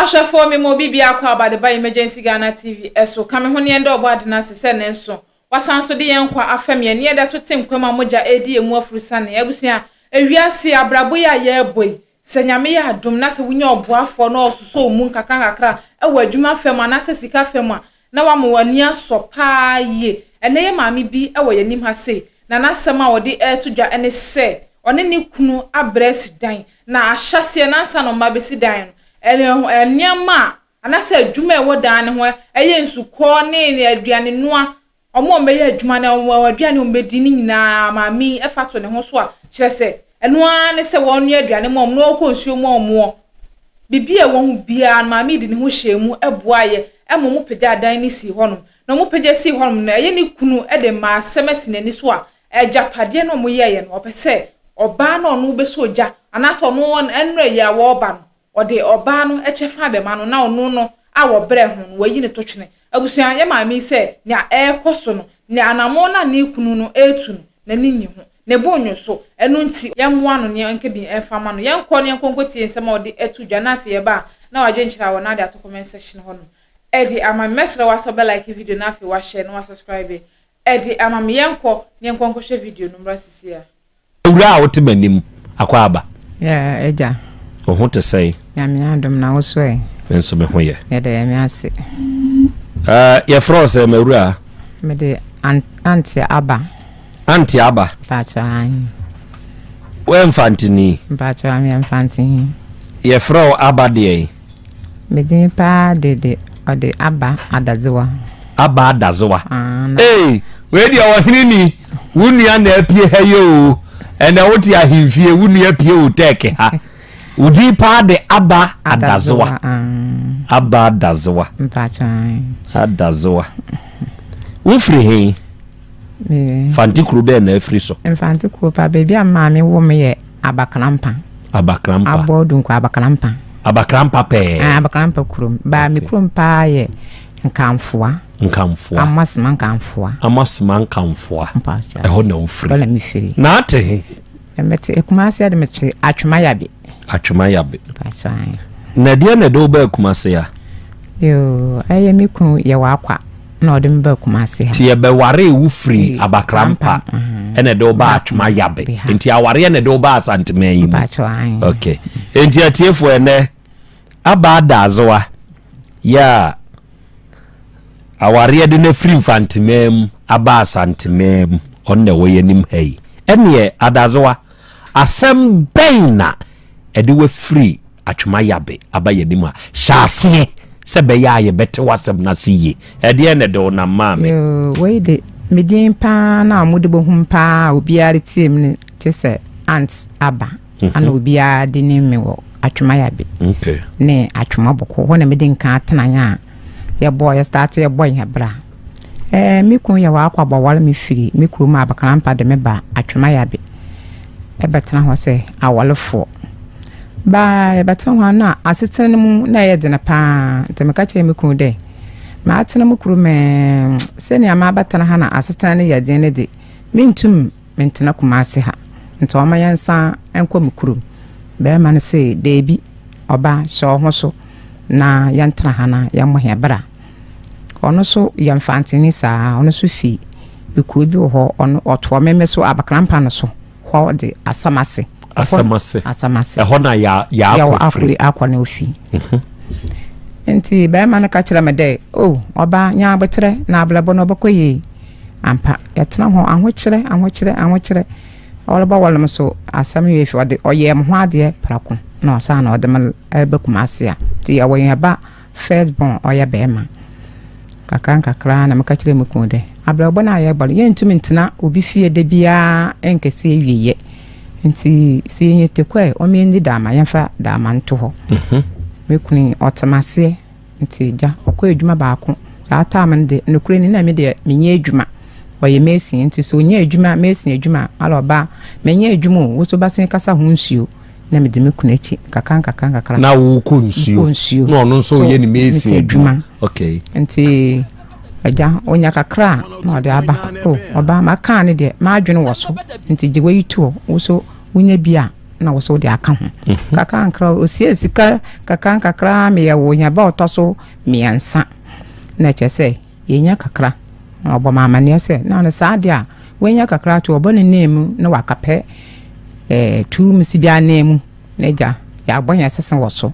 Ahwɛfoɔ me ma obi biara kɔ aba de ba Emergency Ghana TV so. Ka me ho ne yɛn da ɔbɔ ade no ase sɛ nanso wasan so de yɛn nkwa afɛm yɛn ne yɛda so te nkwa mu a mogya redi yɛn mu afurusane. Abusua, ewiase abrabɔ yi a yɛrebɔ yi, sɛ Nyame yɛ adom na sɛ wonya ɔboafoɔ na ɔsosɔ wo mu nkakra nkakra wɔ adwuma fam anaasɛ sika fam a, na wama w'ani asɔ paa yie. Ɛnnɛ yɛ maame bi wɔ yɛn anim ha sei, na n'asɛm a ɔde reto dwa ne sɛ ɔne ne kunu abrɛ asi dan, na ahyɛaseɛ no ansa na wɔba abɛsi dan no, nneɛma a anaasɛ adwuma a ɛwɔ dan no ho, ɛyɛ nsukɔ ne aduanenoa, wɔn a wɔbɛyɛ adwuma no, wɔn aduane a wɔbɛdi no nyinaa, maame yi fa to ne ho so a, kyerɛ sɛ, ɛno ara ne sɛ wɔnoa aduane ma wɔn na wɔkɔ nsuo ma wɔn. Biribi a ɛwɔ ho biara no, maame yi de ne ho hyɛɛ mu boaeɛ ma wɔpagyaa dan no sii hɔnom. Na wɔpagya sii hɔnom no, ɛyɛ ne kunu de maa asɛm asi n'ani so a, agyapadeɛ no a wɔyɛeɛ no, ɔpɛ sɛ ɔbaa no a ɔno bɛsɔ ogya anaasɛ ɔno nnora yi a wɔreba no, Ɔde ɔbaa no kyɛfa bɛma no na ɔno no a wɔbrɛ ho no, wayi no totwene. Abusua, yɛ maame yi sɛ nea ɛrekɔ so no, nea anammɔn no a ne kunu no retu no, n'ani nnye ho. Ne bo nnwo so. Ɛno nti, yɛmmoa no na yɛnka bi mfa mma no. Yɛnkɔ na yɛnkɔ nkɔtie nsɛm a ɔde ato dwa na afei yɛba a, na w'adwenkyerɛ a wɔ no ade ato comment section hɔ nom de ama me. Mɛsrɛ wo ara sɛ wobɛ like video no na afei woahyɛ na woasubscribe de ama me. Yɛnkɔ na yɛnkɔ nkɔhwɛ video no mmra sisi a. Awuraa a wote m'anim, akwaaba. Yeah, agya. Wo ho te sɛn? Nyame adom na wo so ɛ? Me nso me ho yɛ. Yɛda Nyame ase. Uh, yɛfrɛ wo sɛ m'awuraa? Mede Auntie Aba. Auntie Aba? Mpakyɛ ahe. Woyɛ Mfantini? Mpakyɛ meyɛ Mfantini. Yɛfrɛ wo Aba deɛn? Me din paa de de ɔde Aba Adadzewa. Aba Adadzewa. Ah, Ee, wei deɛ ɔhene ni, wo nua na apue ha yi o. Ɛnɛ wote ahemfie, wo nua apue wo tɛɛke ha. Wo din paa de Aba Adadzewa. Ah. Aba Adadzewa. Adadzewa. Wofiri he? Mfante kuro bɛɛ na afiri so? Mfante kuro pa, baabi a maame wo me yɛ Abakrampa. Abakrampa. Abɔ Dunku Abakrampa. Abakrampa pɛɛ. Ah, Abakrampa kurom. Baa me kurom paa yɛ Nkamfoa. Nkamfoa. Amasoma Nkamfoa. Amasoma Nkamfoa. Mpakyɛ. Ɛhɔ na wofiri. Ɛhɔ na mefiri. Na ate he? Mete Kumasi de mete Atwema Yabe. Atwema Yabe. Mpakyɛ. Na deɛ na ɛde wo baa Kumasi a? Yoo, ɛyɛ me kunu yɛ w'akwa. na ɔde me baa Kumasi ha. Nti yɛbɛwaree wo firi Abakrampa ɛna ɛde wo baa Atwoma Yabe. Nti awareɛ na ɛde wo baa Asanteman yi mu. Okay. Nti atiefoɔ ɛnɛ aba adaazewa yɛ a awareɛ de no afiri Mfanteman mu aba Asanteman mu ɔno na ɛwɔ yɛn anim ha yi. Ɛneɛ adaazewa asɛm bɛn na ɛde wafiri Atwema Yabe aba yɛn anim a, hyɛ aseɛ sɛ ɛbɛyɛ a yɛbɛte w'asɛm no ase yie. Ɛdeɛn na ɛde wo nam maa me? Yoo, wei de, me din paa na wɔde bɛhu me paa a obiara de tie me no te sɛ Aunt Aba. Mhm. Ana obiara de nim me wɔ Atwema Yabe. Okay. Ne Atwema Bɔkɔ. Hɔ na mede nka atenaeɛ a yɛbɔ yɛ start yɛbɔ yɛn bra. Ɛɛ me kun yɛ w'akɔ abɔware me firi me kurom Abakrampa de me ba Atwema Yabe ɛbɛtena hɔ sɛ awarefoɔ. Baa yɛbɛtena hɔ a na asetena no mu na ɛyɛ dene paa nti meka kyerɛɛ me kun dɛ matena mo kurom ɛɛ sɛnea mabɛtena ha na asetena no yɛ den no de mentum mentena Kumasi ha nti ɔma yɛnsan nkɔ me kurom. Bɛrima no se daabi ɔba hyɛ wo ho so na yɛntena ha na yɛmmɔ hɛn bra. Ɔno nso yɛ Mfanteni saa ara, ɔno nso fi kuro bi wɔ hɔ, ɔno ɔtoa me so Abakrampa no so hɔ de Asamase. Asamase. Asamase. Ɛhɔ na ya ya akɔ firi. Akɔ na ofi. Mhm. Nti bɛrima no ka kyerɛ me dɛ, o oh, ɔbaa nya aboterɛ na abrabɔ no ɔbɛkɔ yie. Ampa, yɛtena hɔ ahokyerɛ ahokyerɛ ahokyerɛ. Ɔreba wɔnom so asɛm yɛ fi ɔde ɔyɛɛ me ho adeɛ prɛko na ɔsan na ɔde me ɛbɛ Kumase a. Nti yɛwɔ yɛn ba First born ɔyɛ bɛrima. Kakra nkakra na meka kyerɛɛ me kunu dɛ, abrabɔ no a yɛrebɔ no, yenntum nntsena obi fie da biara nnkɛse ewieyɛ. Ntsi sɛ yenya tekɔ ɛ, ɔma yendzi dama, yɛmfa dama nto hɔ. Mhm. Me kunu yi, ɔtse m'aseɛ. Ntsi gya, ɔkɔɔ edwuma baako. Saa time no de, nokorɛ ni, nna me deɛ mennyɛ edwuma. Ɔyɛ mason, ntsi sɛ onya edwuma, mason edwuma a, ala ɔba a, mennyɛ edwuma o, wo so bɛsen kasa ho nsuo. Na medi me kunu akyi nkakra nkakra nkakra. Na wokɔ nsuo. Mekɔ nsuo. Na ɔno nso ɔyɛ ne mason adwuma. Okay. Nti agya onya kakra a na ɔde aba. O ɔba maka ne deɛ m'adwene wɔ so nti gye wei to hɔ wo so wonya bi a. na wo so wode aka ho. Kakra nkra osie sika kakra nkakra ma yɛwoo yɛn ba a ɔtɔ so mmiɛnsa. Na kyerɛ sɛ yɛnya kakra. Na ɔbɔ me amanneɛ sɛ na ɔno saa deɛ a wanya kakra to ɔbɔ ne nan mu na wakapɛ eh, two rooms bi anan mu na agya yɛabɔ yɛn sese wɔ so.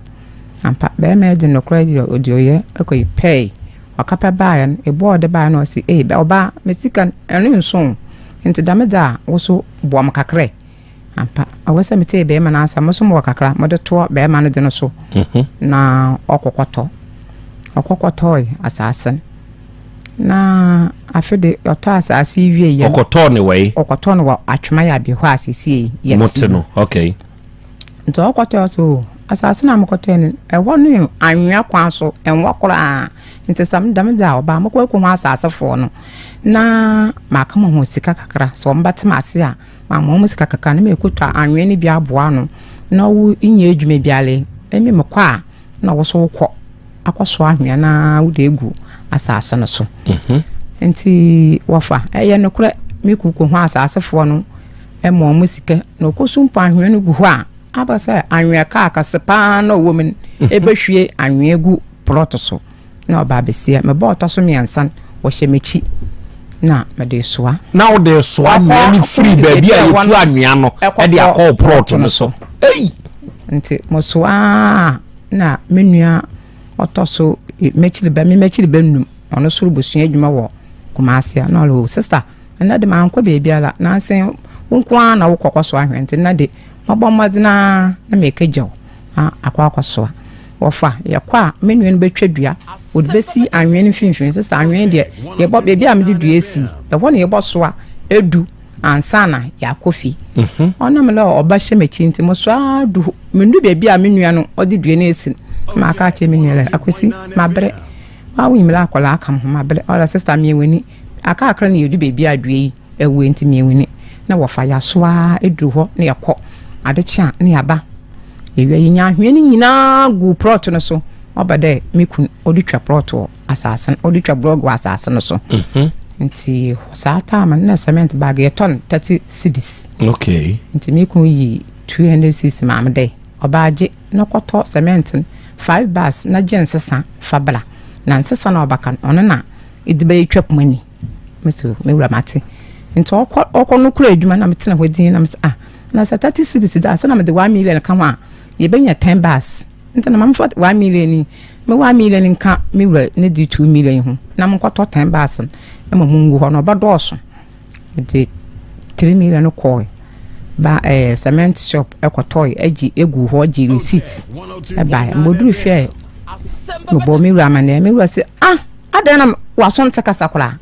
Ampa, bɛrima yi de nokorɛ deɛ ɔde ɔyɛ kɔyi pɛe. Ɔkapɛ baeɛ no, eboɔ a ɔde baeɛ no ɔse, ei ɔbaa, me sika no ɛno nso o, nti dame dze a wo so boa me kakra ɛ. Ampa, ɔwɔ sɛ metee bɛrima no asɛm, mo so mowɔ kakra mode toɔ bɛrima no de no so na ɔkɔkɔtɔ. Ɔkɔkɔtɔe asaase no. Na afe de ɔtɔ asaase yi wie yɛ. Ɔkɔtɔɔ ne wɔ yi? Ɔkɔtɔɔ no wɔ Atwema Yabi hɔ a sesie yɛte. Mote no, okay. Nti ɔkɔtɔɔ so o, asase no a mokɔtɔe no, ɛhɔ no anwea kwan so, ɛnwɔ koraa. Nti sɛ dɛm dze a, ɔbaa mokɔ ekohu asasefoɔ no na maka mo ho sika kakra. Sɛ wɔbɛtse me ase a, mama wɔn sika kakra na mekotɔ anwea no bi aboa ano na wo nnyɛ edwuma biara yi, emi mokɔ a na wo so wokɔ akɔsoa anwea no ara wode egu asase no so. Mhm. Nti wɔfa, ɛyɛ nokorɛ, me kuku ho asasefoɔ no ma wɔn sika na ɔkɔsu mpo anwea no gu hɔ a, aba sɛ anwea kaa kɛse paa na ɔwɔ mu no ɛbɛhwie anwea gu plɔt so na ɔba abɛsia. Mebɔ ɔtɔ so mmiɛnsa no, wɔhyɛ m'akyi na mede soa. Na wode soa anwea no firi baabi a yɛtu anwea no de akɔ plɔt no so. Ei! Nti mosoa na me nua ɔtɔ so m'akyiri bɛ me m'akyiri bɛ num ɔno soro bosua adwuma wɔ Kumasi a na ɔlɔ sista Ɛnnɛ de mankɔ baabiara, nanse wo nko ara na wokɔ kɔsoa ahwɛ nti nnɛ de mɛbɔ mmɔden ara na mekagya wo na akɔ akɔsoa. Wɔfa, yɛkɔ a, me nua no bɛtwa dua, wɔde bɛsi anwea no mfimfini. Sɛ sɛ anwea deɛ, yɛbɔ baabi a mede dua si, ɛhɔ na yɛbɔsoa edu ansa na yɛakɔ fie. Mhm. Ɔnam lɛ ɔba hyɛ m'akyi nti mosoa du mendu baabi a me nua no ɔde dua no asi no, maka akyerɛ me nua lɛ akwasi mabrɛ wa wonyim lɛ akwadaa ka mo ho mabrɛ ɔlɛ sista mie w'ani Aka kakra na yɛdu baabi a dua yi awu enti mmienwini na wɔfa yɛaso ara duru hɔ na yɛkɔ. Ade kye a na yɛaba. Yɛwie a yɛnya anhwea no nyinaa gu plɔt no so. Ɔba dɛ me kun ɔde twa plɔt wɔ asase no ɔde twa blɔg wɔ asase no so. Mhm. Nti saa time no na cement bag yɛtɔ no 30 cedis. Okay. Nti me kun yi 200 cedis maa me dɛ ɔbaa gye na kɔtɔ cement no five bags na gye nsesa fa bra. Na nsesa na ɔbaka no ɔno na edze bɛyɛ twa poma ni. Mese o, me wura mate. Nti ɔkɔ ɔkɔ no kura adwuma na metena hɔ dzinn na mese ah, na sɛ 30 cedis da a sɛ na mede 1 million ka ho a yɛbɛnya 10 bars. Nti na ma memfa 1 million yi, me 1 million nka me wura ne de 2 million yi ho na menkɔtɔ 10 bars no ma mu ngu hɔ na ɔbɛdɔɔso. Mede 3 million no kɔɔ ba ɛɛ eh, cement shop ɛkɔtɔe agye egu hɔ gye receipt ɛbae. Mbɔduru fie mebɔɔ me wura amanneɛ me wura sɛ ah Adɛn na w'aso nte kasa koraa?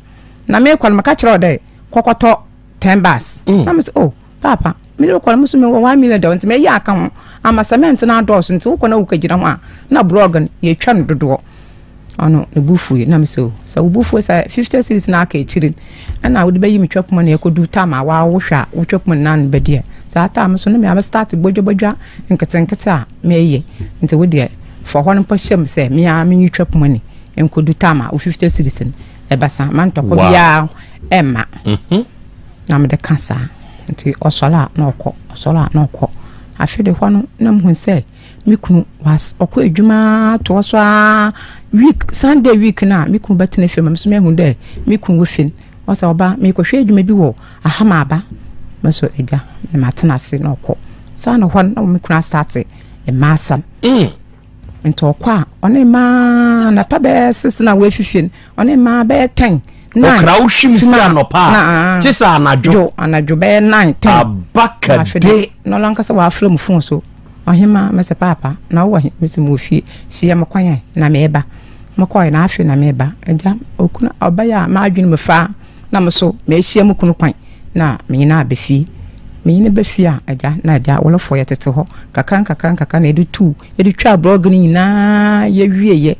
Na mekɔ no, meka kyerɛ wo dɛ kɔkɔtɔ ten bars. Mm. Na mese, oh, paapa, mede wokɔ no, me so mewɔ 1 million da hɔ nti mɛyɛ aka ho ama cement no adɔɔso nti wokɔ na wokɔgyina ho a na blɔg no yɛtwa no dodoɔ. Ɔno ne bo fui na mese, oh, sɛ wo bo fuo sɛ 50 cedis na aka akyiri ɛna wode bɛyi me twa kuma no ɛkɔdu tam a wohwɛ a wotwa kuma no na no bɛdi a saa tam so no me a start bodwabodwa nketenkete a meyɛ nti wo deɛ fa hɔ no mpo hyɛ mu sɛ me a menyi twa kuma ni nkodu tam a wo 50 cedis no ɛbɛsa ma ntɔkwa biara ɛmma mhm. na mede ka saa nti ɔsɔre a na ɔkɔ ɔsɔre a na ɔkɔ afe de hɔ no na muhu sɛ me kunu was ɔkɔ adwuma toɔ so a week sunday week no a me kunu bɛtena fie ma me so mahu dɛ me kunu wɔ fie no ɔsɛ ɔba mekɔhwɛ adwuma bi wɔ aha ma aba me so agya na matena ase na ɔkɔ saa na hɔ no na me kunu asate mmaa asɛm mm. Nti ɔkɔ a, ɔne mmaa anapa bɛyɛ six na wɔafifie no, ɔne mmaa bɛyɛ ten. Nine. Ɔkra wohwim firi anɔpa a, kye sɛ anadwo. Dwo, anadwo bɛyɛ 9, 10. Abakade. Na ɔno ankasa wafrɛ mu fon so. Ɔhema, mɛsɛ paapa, na wowɔ he? Mese mewɔ fie. Hyia me kwan ɛ, na meba. Mekɔe na afei na meba. Agya, okunu, ɔbɛyɛ a m'adwene mu faa. Na me so mehyia me kunu kwan na menye no aba fie. Menye no ba fie a, agya na agya awɔlefo yɛtete hɔ kakra nkakra nkakra na yɛde tuu, yɛde twaa blɔg no nyinaa yɛwieɛ.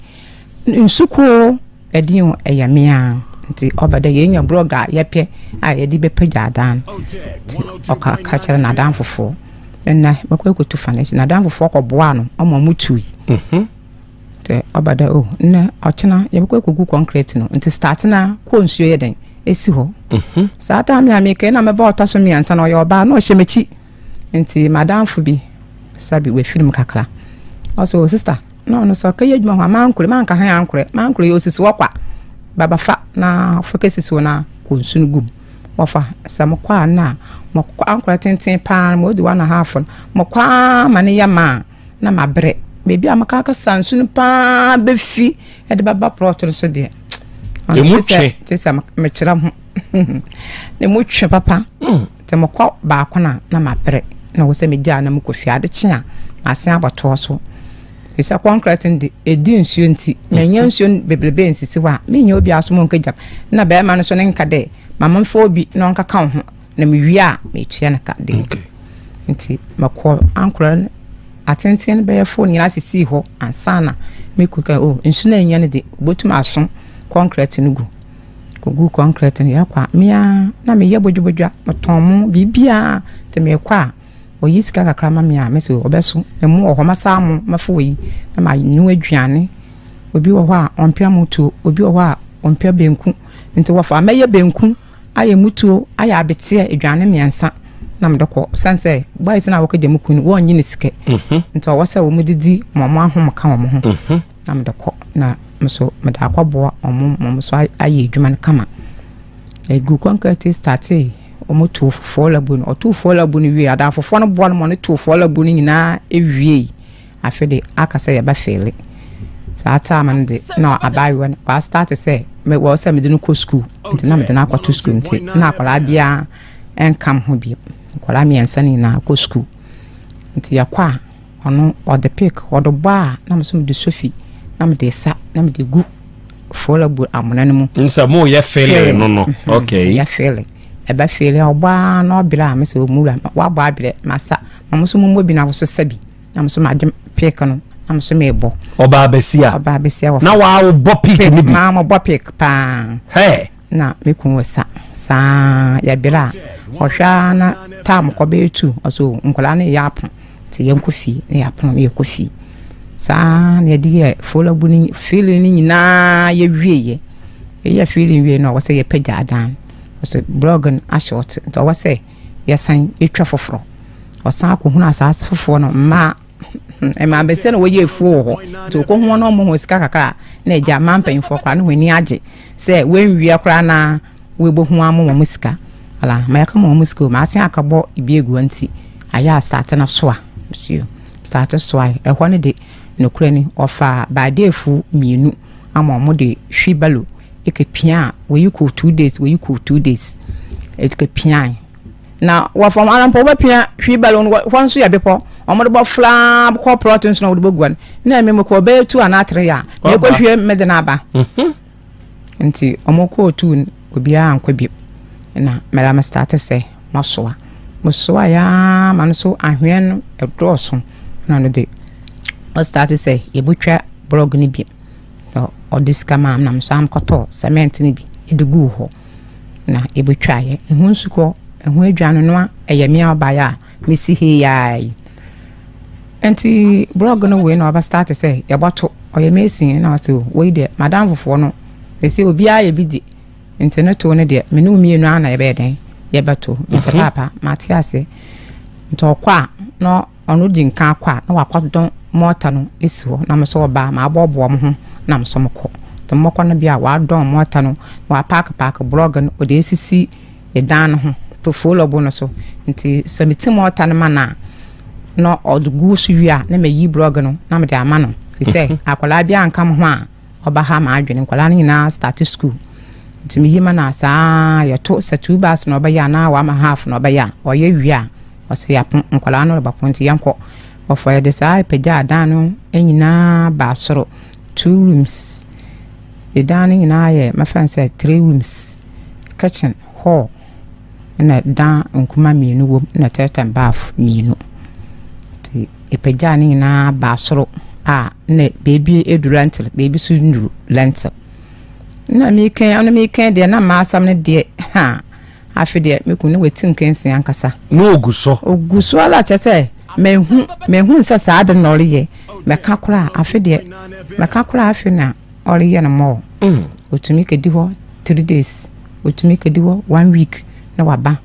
Nsu koo ɛdeɛ o, ɛyɛ me ara. Nti ɔba dɛ yɛnya blɔg a yɛpɛ a yɛde bɛpagya adan no. Nti ɔka ka kyerɛ n'adamfofoɔ. Ɛnnɛ mɛkɔ akɔtu fa no akyi. N'adamfofoɔ kɔboaa no ma wɔtui. Mhm. Sɛ ɔba dɛ oh ndɛ ɔkyena yɛbɔkɔ ekogu concrete no ntsi start na kɔ nsuo yɛ dɛn esi hɔ. Mhm. Saa time a mekɛɛ na mɛba ɔtɔ so miɛnsa no ɔyɛ ɔbaa na ɔhyɛ m'ekyi. Nti madamfo bi sabi wafiri mu kakra. Ɔsɛ o sista na ɔno sɛ ɔkɛyɛ adwuma hɔ a mankorɛ manka hɛn ankorɛ mankorɛ yɛ osisi hɔ kwa baba fa na fa kɛsisi hɔ na kɔ nsu no gum wɔfa sɛ mokɔ a na mokɔ ankorɛ tenten paa no modi one and half no mokɔ a ma ne yɛ ma na mabrɛ baabi a maka akasa nsu no paa bɛfi ɛde bɛba plot no so deɛ emu twe te sɛ mekyerɛ ho na emu twe papa hmm. Sɛ mokɔ baako no a, na mabrɛ na ɛwɔ sɛ megyaa na mekɔ fie. Ade kye a, masen abɔtoɔ so. Ɛfiri sɛ kɔnkrɛt no de, ɛdi nsuo nti, manya nsuo bebrebe nsisi hɔ a, menyɛ obi aso mu nkɛgyam. Na bɛrima no nso ne nka dɛ, ma memfa obi na ɔnkaka wo ho, na mewie a, metua no ka. Daabi. Nti mekɔ ankorɛ no atenten no bɛyɛ fo nyinaa sisii hɔ ansa na mekɔ ka, oh, nsu no annya no de, obotum aso kɔnkrɛt no gu. Koguu kɔnkrɛt no, yɛkɔ a, me ara na meyɛ bodwabodwa, metɔn mo, biribiara. Nti mekɔ a, ɔyi sika kakra ma me a, mese ɔbɛso. Ɛmo wɔ hɔ, mɛsa mo, mɛfa wei na manoa aduane. Obi wɔ hɔ a, ɔmpɛ motuo, obi wɔ hɔ a, ɔmpɛ banku. Nti wɔfa a, mɛyɛ banku, ayɛ mutuo, ayɛ abeteɛ, aduane mmiɛnsa na mede kɔ. Sane sɛ, boys no a wɔkɔgya mu ku no, wɔnnye ne sika. Mhm. Nti ɔwɔ sɛ wɔdidi ma wɔn ahom ka wɔn ho. Mhm. na mede kɔ na me nso mede akɔboa wɔn ma wɔn nso ayɛ adwuma no kama. Egu kɔnkrɛte startee wɔn too fɔɔla bu no ɔtoo fɔɔla bu no wie adamfofoɔ no boa no ma ɔno too fɔɔla bu no nyinaa wiei afe de aka sɛ yɛbɛ feele saa time no de na abaayewa no wa start sɛ me wɔ sɛ mede no kɔ sukuu nti na mede no akɔto sukuu nti na akwadaa biara ɛnka me ho bio nkwadaa mmiɛnsa no nyinaa kɔ sukuu nti yɛkɔ a Ɔno ɔde pick ɔde bɔ a na me nso mede sofi na mede sa na mede gu fɔla bu amona no mu. Nsɛ mo yɛ feeling no no. Mhm, okay. Yɛ feeling. Ɛbɛ feeling ɔbɔ a na ɔbrɛ a mesɛ ɔmu wura wabɔ abrɛ masa ma mo nso mo mmɔ bi na woso sa bi na mo nso magye pick no na mo nso mebɔ. Ɔbaa bɛsia. Ɔbaa bɛsia wɔ. Na waa wobɔ pick no bi. Maa mo bɔ pick paa. Hey. Na me kun wɔ sa saa yɛbrɛ a ɔhwɛ ara na taam kɔ bɛyɛ tu ɔsɛ o nkwadaa no yɛ apo nti yɛnkɔ fie na yɛapono na yɛkɔ fie saa na yɛde yɛ folabu no feeling no nyinaa yɛwieɛ yɛyɛ feeling wie no ɔwɔ sɛ yɛpɛgya adan ɔsɛ blɔg no ahyɛ ɔte nti ɔwɔ sɛ yɛsan yɛtwa foforɔ ɔsan akɔhunu asaase foforɔ no mmaa Mmaa bɛsɛ na wɔyɛ afuo wɔ hɔ nti wɔkɔhu wɔn na wɔn ho sika kakra a na agya mmaa mpanyinfoɔ koraa ne wɔn ani agye sɛ wɔnwia koraa na wɔbɛhu ama wɔn sika ala ma yɛka ma wɔn sika o ma asen akabɔ ebi egu hɔ nti ayɛ a start na soa sio start soa ɛhɔ no de nokorɛ ni ɔfa baadeefu mmienu ama wɔn de hwi balo ekepia a wɔyi kɔ 2 days wɔyi kɔ 2 days ekepia. Na wɔ fam ara mpo wobɛpia wheelbarrow no hɔ nso yɛ bepɔ wɔde bɔ fulaa kɔ plot nso na wɔde bɛgua no na ɛmɛ mu kɔ ɔbɛyɛ tu anaa tere a na ɛkɔhwie mmɛde no aba mhm. nti wɔn kɔɔ tu no obiara ankɔ bio na mɛra me start sɛ masoa mesoa ya ma no so ahwea no ɛdɔɔso na no de ɔstart sɛ yɛbɛtwa blɔg no bi na ɔde sika maa me na me nso amkɔtɔ cement no bi de guu hɔ na yɛbɛtwaeɛ. Ɛho nsukɔ, ɛho aduane noa, ɛyɛ me a ɔbaeɛ a mesi he yaa yi. Nti blɔg no wei na ɔba start sɛ yɛbɔto, ɔyɛ mason na ɔsɛ wei deɛ madamfofoɔ no ɛsɛ obiara yɛ bi di nti ne to no deɛ me ne wo mmienu ara na yɛbɛyɛ dɛn yɛbɛto. Mesɛ mhm. paapa mate ase nti ɔkɔ a na Ɔno di nkan kɔ a, na wakɔdɔn mɔɔta no esi hɔ, na me so ɔba a, maboaboa mo ho na me so mokɔ. Ntsi mobɔkɔ no bi a, ɔadɔn mɔɔta no, na ɔapaakepaake blɔɔge no, ɔdze esisi dan no ho, tofoolɔbo no so. Ntsi sɛ mitsi mɔɔta no ma no a, na ɔdze gu so wie a, na meyi blɔɔge no na medze ama no. Efisɛ akwadaa biara nnka mo ho a ɔbɛha m'adwene. Nkwadaa no nyinaa starte skuul. Ntsi miyi ma no a, saa ara yɛto, sɛ two bars na ɔbɛyɛ anaa one and half na ɔbɛyɛ a, ɔyɛ wie a, Ɔse yɛapo, nkwadaa no rebɛpo nti yɛnkɔ. Ɔfa yɛde saa pagyaa dan no nyinaa baa soro, two rooms. Dan no nyinaa yɛ mɛfa no sɛ three rooms, kitchen, hall, ɛna dan nkuma mmienu wom ɛna toilet and bath mmienu. Nti yɛpagyaa ne nyinaa baa soro a na beebi eduru lentil, beebi nso nnuru lentil. Na meka ɔno meka deɛ na m'asɛm no deɛ ha. Afe deɛ me kunu ne wati nkansi ankasa. Na ogu so. Ogu so ara kyerɛ sɛ mehu mehu sɛ saa ade na ɔreyɛ mɛka koraa afe deɛ mɛka koraa afe na ɔreyɛ no mɔɔ. Mm. Otumi kɛdi hɔ 3 days otumi kɛdi hɔ one week na waba.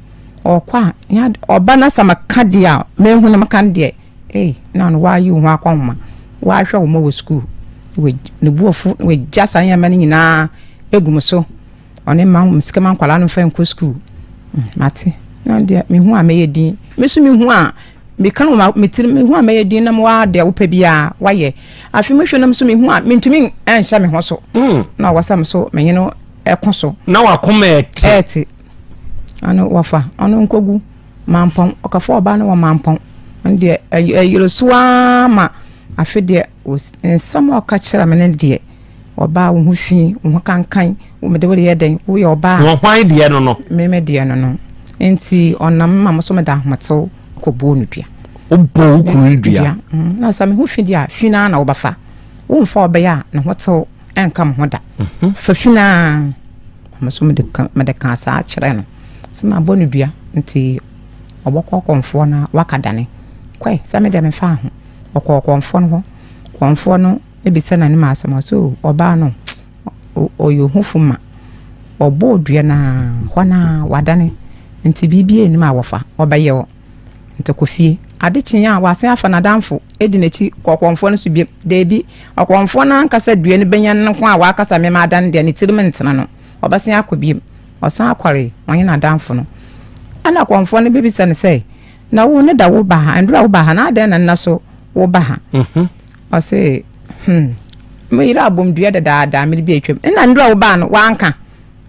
Ɔkɔ a, ɔba na sɛ meka deɛ a mehu no meka no deɛ, ei, na ɔno waayi wo ho akɔnhoma, waahwɛ wo ma wɔ sukuu. Ne bu afu na wagya saa nneɛma no nyinaa egu me so. Ɔne ma me sika ma nkwadaa no mfa nkɔ sukuu. Hmm, mate. Na deɛ mehu a mɛyɛ din. Me nso mehu a meka no wɔ me tirim mehu a mɛyɛ din na mewaa deɛ wopɛ biara wayɛ. Afei mehwɛ no nso mehu a mentumi nhyɛ me ho so. Hmm. Na ɔwɔ sɛ me so menye no ɛko so. Na wakoma ɛte. Ɛte. Ɔno wɔfa ɔno nkɔgu mampɔn ɔkɔfa ɔbaa no wɔ mampɔn. Ɔno deɛ ɛyere so ara ma afe deɛ nsɛm a ɔka kyerɛ me no deɛ ɔbaa wo ho fi wo ho kankan mede wo yɛ dɛn woyɛ ɔbaa. Wɔ hwan deɛ no no. Me me deɛ no no nti ɔnam ma mo so meda ahometew kɔbɔɔ no dua. Wobɔ wo kunu no dua. Mm, na sɛ me ho fi deɛ a fi no ara na wobɛfa womfa ɔbɛyɛ a ne ho tew ɛnka mo ho da mhm. fa fi no ara me so mede ka mede ka saa kyerɛ no sɛ mabɔ no dua nti ɔbɔkɔ kɔmfoɔ no waka dane kɔe sɛ me deɛ mefa ho ɔkɔɔ kɔmfoɔ no hɔ kɔmfoɔ no bisa n'anim asɛm ɔsɛ o ɔbaa no ɔyɛ ohufo ma ɔbɔɔ dua no ara hɔ no ara wadane nti biribi anim a wɔfa ɔbɛyɛ wo nti kɔ fie ade kye a wasan afa n'adamfo di n'akyi kɔ ɔkɔmfoɔ no so biom daabi ɔkɔmfoɔ no ankasa dua no bɛnya no ho a wakasa mema adane deɛ ne tirim ntena no ɔbɛsan akɔ biom ɔsan akɔre ɔnye n'adamfo no ɛna kɔmfoɔ no bɛbisa no sɛ na wo ne da wo ba ha ndura wo ba ha na adɛn na nna so wo ba ha mhm. Ɔse hmm me yere abom dua dadaada mmere bi a atwam nna nnuru a wobaa no wanka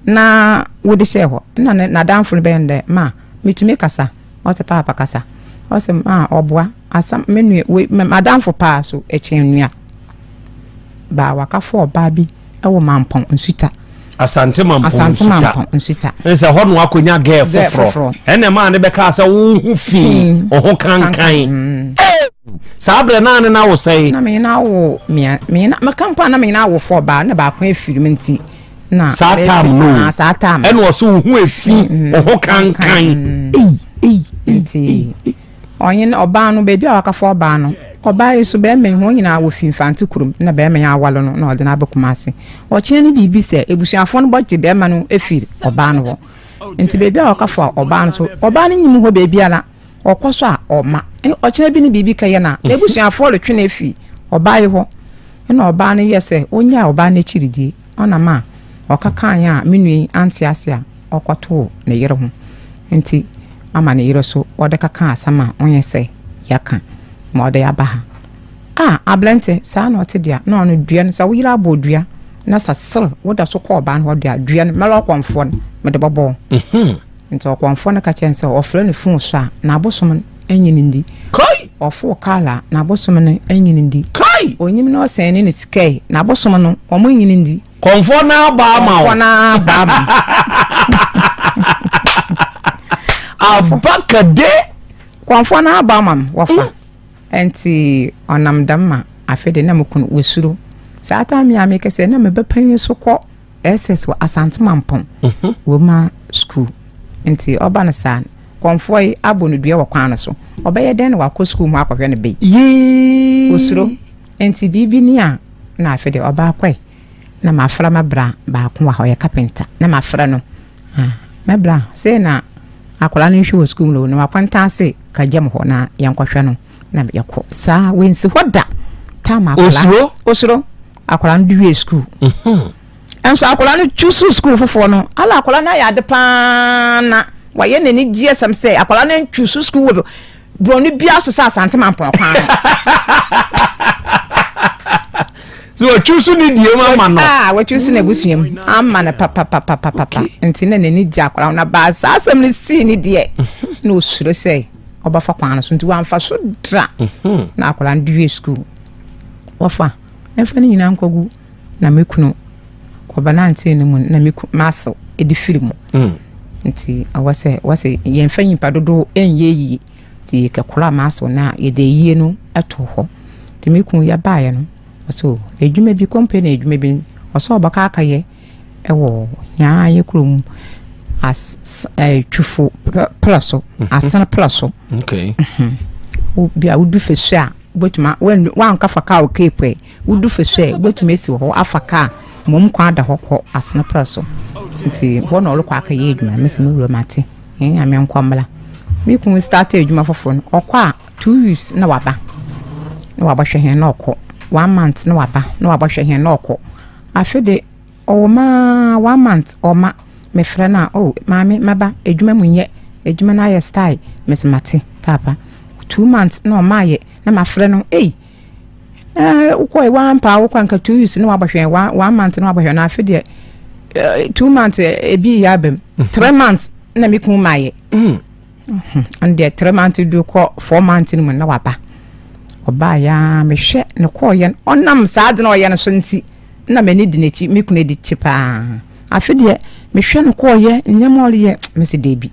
na wode hyɛɛ hɔ nna ne n'adamfo no bɛyɛ no dɛ ma metumi kasa ɔse paapa kasa ɔse ma ɔboa asam me nua wei m'adamfo paa so ɛkyɛn nua baa wakafo ɔbaa bi ɛwɔ mampɔn nsuta Asante Mampɔn Asante Mampɔn nsuta nsɛ hɔ no akɔnya gɛɛ foforɔ ɛnna maa ne bɛka sɛ wo ho fi wo ho kankan mm. Saa berɛ no a ne na wo sɛn? Na me na wo mia me na meka mpo a na me na wo fɔ baa na baako efiri mu nti na saa tam no ah, saa tam ɛna ɔsɛ wo ho efi mm, wo ho kankan mm. ei ei nti ɔnye ɔbaa no baabi a wakafo ɔbaa no ɔbaa yi so bɛrima yi ho nyinaa wɔ fi mfante kurom na bɛrima yi awale no na ɔde no abɛ Kumase ɔkyɛn no biribi sɛ ebusuafoɔ no bɔgye bɛrima no efiri ɔbaa no hɔ nti baabi a wakafo ɔbaa no so ɔbaa no nyim hɔ baabi ara Ɔkɔ so a, ɔma. Ɔkyena bi ne biribi kɛyɛ no a, n'abusuafoɔ retwe no afi ɔbaa yi hɔ. Ɛna ɔbaa no yɛ sɛ ɔnyaa ɔbaa no akyiridie. Ɔnam a ɔka kaeɛ a me nua yi ante ase a, ɔkɔtoo ne yere ho. Nti ama ne yere so ɔde kaka asɛm a ɔnyɛ sɛ yɛaka ma ɔde aba ha. A aberante, saa na ɔte deɛ a, na ɔno dua no, sɛ wo yere abɔ dua na sɛ sere woda so kɔ ɔbaa no hɔ deɛ a, dua no, mɛlɛ ɔkɔmfoɔ no, mede bɔbɔ wo. Ntsi ɔkɔmfoɔ no ka kyerɛɛ no sɛ ɔfrɛ no fon so a, n'abosom no nnye no nndi. Kai! Ɔfoo kaar a, n'abosom no nnye no nndi. Kai! Onyim na ɔsɛn ne ne sika yi, n'abosom no, wɔn nnye no nndi. Kɔmfoɔ no ara baa ma wo. Kɔmfoɔ no ara baa ma me. Abakade! Kɔmfoɔ no ara baa ma me, wɔfa. Ntsi ɔnam dɛm ma afe de na mo kun oesuro. Saa time yi a mekasa yi, na me ba panyin so kɔ SS wɔ Asante Mampong mhm. Woma school nti ɔba no saa kɔnfoɔ yi abɔ no dua wɔ kwan no so ɔbɛyɛ dɛn na wakɔ school mu akɔhwɛ no bɛyi osuro nti biribi ni a na afei deɛ ɔbaa kɔe na mafra ma bra baako wɔ ha ɔyɛ kapenta na mafra no ah, mɛbra sei na akwadaa no nhwɛ wɔ school mu no na wakɔntan ase ka gyam hɔ na yɛnkɔhwɛ no na yɛkɔ saa wɔnsi hɔ da tam akwadaa osuro osuro Akwadaa no de wie sukuu. Mhm. Nso akwadaa no choose sukuu foforɔ no, ala akwadaa no ayɛ ade paa na wayɛ n'ani gye asɛm sɛ akwadaa no choose sukuu wɔ borɔno biara so sɛ Asante Mampɔn kwan no. So wɔtwi so ne die mu ama no. Ah, wɔtwi so n'abusua mu ama no papapapapapa. Nti na n'ani gye akwadaa no na baa saa asɛm no sii ne deɛ mhm. na osuro sɛ ɔbɛfa kwan no so nti wamfa so dra mhm. na akwadaa no de wie sukuu. Wɔfa. Mɛmfa ne nyinaa nkɔgu na me kunu kɔbɛnantee no mu na me ku m'asew de firi mu. Mm. Nti ɔwɔ sɛ wɔsɛ yɛmfa nyimpa dodow ɛnyɛ yie nti yɛkɛkora m'asew na yɛde ayie no to hɔ. Nti me kunu yɛbaeɛ no ɔsɛ o adwuma bi company adwuma bi ɔsɛ ɔbɛkɔ akɛyɛ ɛwɔ yɛn yɛ kurom as ɛɛ twufo pla so mhm. asene pla so. Okay. Mhm. Bi a wodu fɛsu a Wobɛtumi a, woannu, woanka fa kaa wɔ Cape ɛ, wodu Fesu ɛ, wobɛtumi asi wɔ hɔ afa kaa, mmom kwan da hɔ kɔ Asenepra so. Nti hɔ na ɔrekɔ akɛyɛ adwuma. Mese me wura mate. Hɛn Nyame nkɔ mbra. Me kun startee edwuma fofor no, ɔkɔ a 2 weeks na ɔaba na ɔabɔhwɛ hɛn na ɔkɔ. One month na ɔaba na ɔabɔhwɛ hɛn na ɔkɔ. Afe de, ɔwɔ mu ara one month ɔmma. Mefrɛ no a, oh maame maba, edwuma mu nnyɛ, edwuma no ayɛ style. Mese mate paapa. 2 months na ɔmmaayɛ na mafrɛ no, ei eh, wokɔe wampaa wokɔ anka 2 weeks na wabɔhwɛ one month na wabɔhwɛ na afe deɛ 2 months ebi yɛ aba mu 3 months na me kun maayɛ. Ɔno deɛ 3 months du kɔ 4 months no mu na waba. Ɔbaa ya mehwɛ ne kɔɔyɛ no, ɔnam saa de na ɔyɛ no so nti na m'ani di n'akyi, me kunu di kyi paa. Afe deɛ mehwɛ no kɔɔyɛ nneɛma ɔreyɛ, mesi deebi,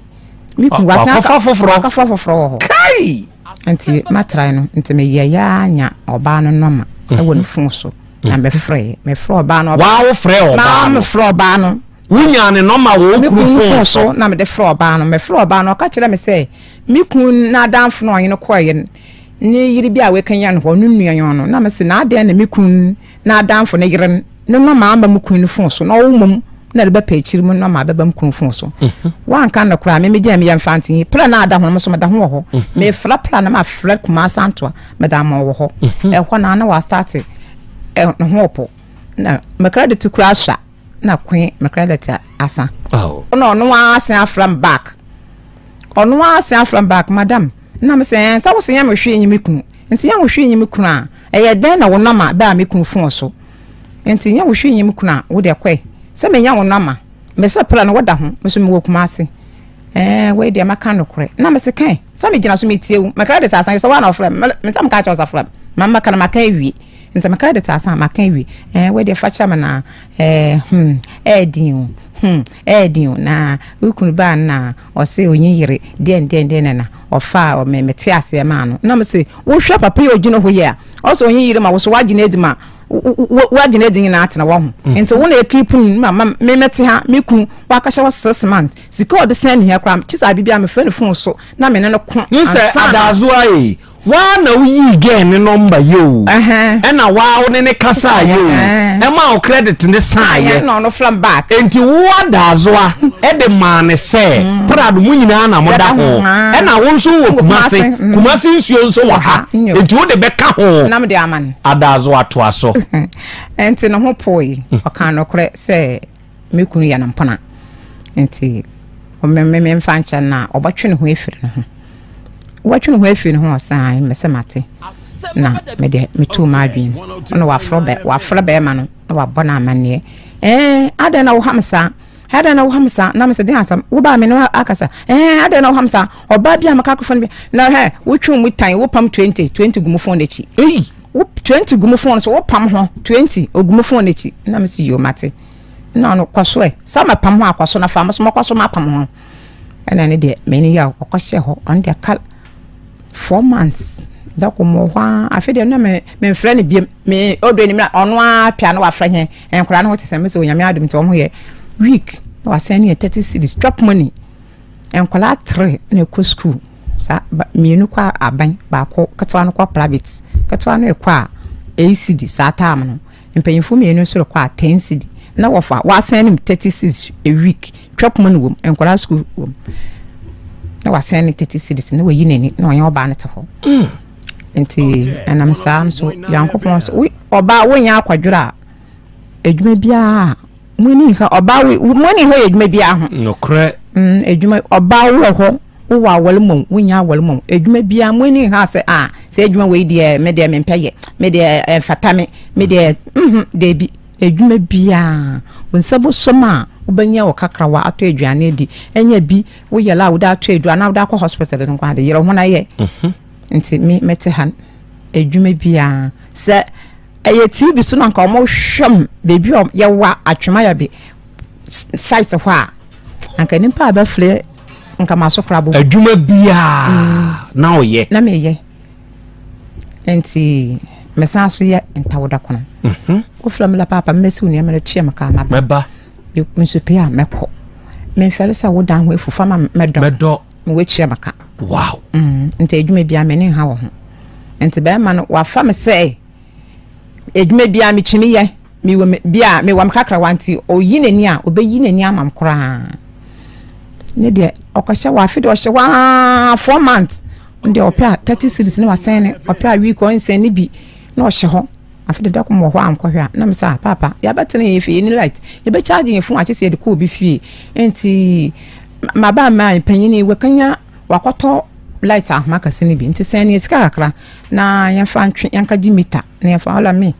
me kun wasan wakɔfa foforɔ. Wakɔfa foforɔ wɔ hɔ. Kai! Nti matrae no nti meyɛ ya nya ɔbaa no nɔma ɛwɔ ne phone so na mefrɛ ɔbaa no. Waa, wo frɛ ɔbaa maa no? Mefrɛ ɔbaa no. Wonya ne nɔma wɔ wo me kunu kunu phone phone so? So na mede frɛ ɔbaa no. Mefrɛ ɔbaa no, ɔka kyerɛ me sɛ me kun n'adamfo no a ɔnye no kɔɔyɛ no ne yere bi a wɔakanyan hɔ no nua yɔn no. Na mese na adɛn na me kun n'adamfo ne yere no ne nɔma ama me kun no phone so na ɔwo mmom na de bɛpɛ akyiri mu nɔma bɛba me kun phone so? Wanka no koraa. Me megyina meyɛ mfantenyi pra na ada ho no, me so meda ho wɔ hɔ. Mefrɛ pra na mafrɛ Kumase Antoa meda ama wɔ hɔ. Ɛhɔ na na wastarte ne ho ɔpo na me credit kura asua na kwen me credit asa. Oh. Na ɔno ara asen afrɛ me back, ɔno ara asen afrɛ me back, madam. Na me sɛ ɛn sɛ wo sɛ yɛn hwee nye me kunu nti yɛn hwee nye me kunu a, ɛyɛ dɛn na wo nɔma bɛɛ a me kunu phone so nti yɛn hwee nye me kunu a, wo deɛ kɔɛ sɛ menya wo nɔma me sɛ pra no woda ho, me so mewɔ Kumase. Ɛɛ, wei deɛ maka nokorɛ. Na me sɛ kɛn sɛ megyina so metie wo, me credit asan sɛ woa na ɔfrɛ me. Me sɛ meka kyerɛ wo sɛ frɛ me ma maka no maka awie nti me credit asan maka awie. Ɛɛ, wei deɛ fa kyɛ me na ɛɛ ɛɛ din o, ɛɛ din o. Na wo kunu baa no na ɔsɛ onyi yere deɛn deɛn deɛn na na ɔfa me mete aseɛ maa no. Na me sɛ wohwɛ papa yi a ogyina hɔ yi a ɔsɛ onyi yere ma wo so wagye no adi ma wagye no adi nyinaa atena wɔ ho nti wo na ekeep no ma ma me mete ha. Me kunu wakasa wɔ 6 months sika a ɔde sɛn ne hɛ koraa kye sɛ abibi a mefrɛ ne phone so na me ne no ko. Ne sɛ ansa na- Adazoa yi, waa na woyii girl ne nɔmba yi o. Ɛna waa wo ne ne kasa yi o. Ɛma wo credit ne saayɛ. Na ɔno frɛ me back. Enti wo Adazoa ɛde maa ne sɛ prado mu nyinaa na moda Yɛda ho ho, ah. ɛna wo nso wɔ Wɔ Kumase. Kumase, Kumase nsuo nso wɔ ha. Nyo. Enti wode bɛka ho. Na mede ama no. Adazoa, toa so. Nti ne ho poe, ɔka nokorɛ sɛ me kunu yɛ no mpona nti me memfa nkyɛ no a ɔbɛtwe ne ho afiri ne ho, wɔtwe ne ho afiri ne ho. Ɔsan me sɛ mate na mede metuu m'adwene mu na wafrɛ bɛ wafrɛ bɛrima no na wabɔ no amanneɛ. Ɛɛ, adɛn na woha me saa? Adɛn na woha me saa? Na mesɛ den asɛm wobaa me ne akasa. Ɛɛ, adɛn na woha me saa? Ɔbaa bi a meka akɔfa no bi na hɛ wotwe mu tan wopam 20 20 gu mu phone n'akyi. Ei! Wo 20 gu mu phone so, wopam ho 20 ogu mu phone n'akyi. Na mesi yo mate. Na ɔno kɔ so ɛ sɛ mapam ho akɔ so na fa mo so mɔkɔ so mapam ho. Ɛna ne deɛ m'ani yɛ ɔkɔhyɛ hɔ. Ɔno deɛ ka 4 months da ko mo hɔ a. Afei deɛ na me memfrɛ no biem. Me ɔdɔ anim na ɔno ara pia na wafrɛ hɛn nkwadaa no ho te sɛ me sɛ Onyame adom nti wɔn ho yɛ week na wasan ne yɛ 30 cedis chop money. Nkwadaa three na ɛkɔ school saa, mmienu kɔ aban, baako ketewa no kɔ private. Ketewa no kɔ a 8 cedi saa time no, mpanyinfoɔ mmienu nso rekɔ a 10 cedi na wɔfa wasan ne mu 30 cedis a week chop money wɔ mu, nkwadaa school wɔ mu na wasan ne 30 cedis na wayi n'ani na ɔnyɛ ɔbaa no te hɔ. Nti ɛnam saa nso Yankopɔn so ɔbaa wonyɛ akwadworɔ a adwuma biara mo ani nha ɔbaa wo mo ani nha yɛ adwuma biara ho. Nokorɛ. Adwuma ɔbaa wɔ hɔ wowɔ awɔle mɔ wonya awɔle mɔ adwuma biara mo ani nha sɛ a sɛ adwuma wei deɛ me deɛ mempɛ yɛ, me deɛ ɛmfata me, me deɛ deebi. Adwuma biara wo nsa bɔsɔm a wobɛnya wɔ kakrawa atɔ aduane adi ɛnyɛ bi woyɛ la a wode atɔ aduru anaa wode akɔ hospital no nko ade yerɛ ho na yɛ. Nti me mete ha adwuma biara sɛ ɛyɛ TV so na nka ɔmo hwɛ m beebi a yɛwɔ Atwema site hɔ a anka nipa a bɛfrɛ nka ma so kora bɔ. Adwuma biara na ɔyɛ. Na meyɛ nti mesan so yɛ ntawoda kono. Wofrɛ me la paapa mmɛsi wo nneɛma no tua me kaa maba. Mɛba. Nso pɛ a mɛkɔ memfɛre sɛ wodan ho afu fa ma mɛdɔ. Mɛdɔ. Mewɔtua me ka. Wow. Nti adwuma biara m'ani nha wɔ ho nti bɛrima no wafa me sɛ adwuma biara metumi yɛ. Mewɔ me bi a mewɔ me kakrawa nti ɔyi n'ani a ɔbɛyi n'ani ama m koraa. Ne deɛ ɔkɔhyɛ hɔ afe deɛ ɔhyɛ hɔ aa 4 months. Ɔno deɛ ɔpɛ a 30 cedis na wasɛn ne, ɔpɛ a week ɔnsɛn ne bi na ɔhyɛ hɔ. Afe de dɔkɔ wɔ hɔ a nkɔhwɛ a na me sɛ, paapa, yɛabɛtena yɛn fie, yɛni light, yɛbɛcharge yɛn phone akyɛ sɛ yɛde kɔ obi fie. Nti maba ma panyin yi wakanya wakɔtɔ light ahoma kɛse no bi, nti sɛn ne sika kakra na yɛmfa ntwe, yɛnka gye meter na yɛmfa ɔla me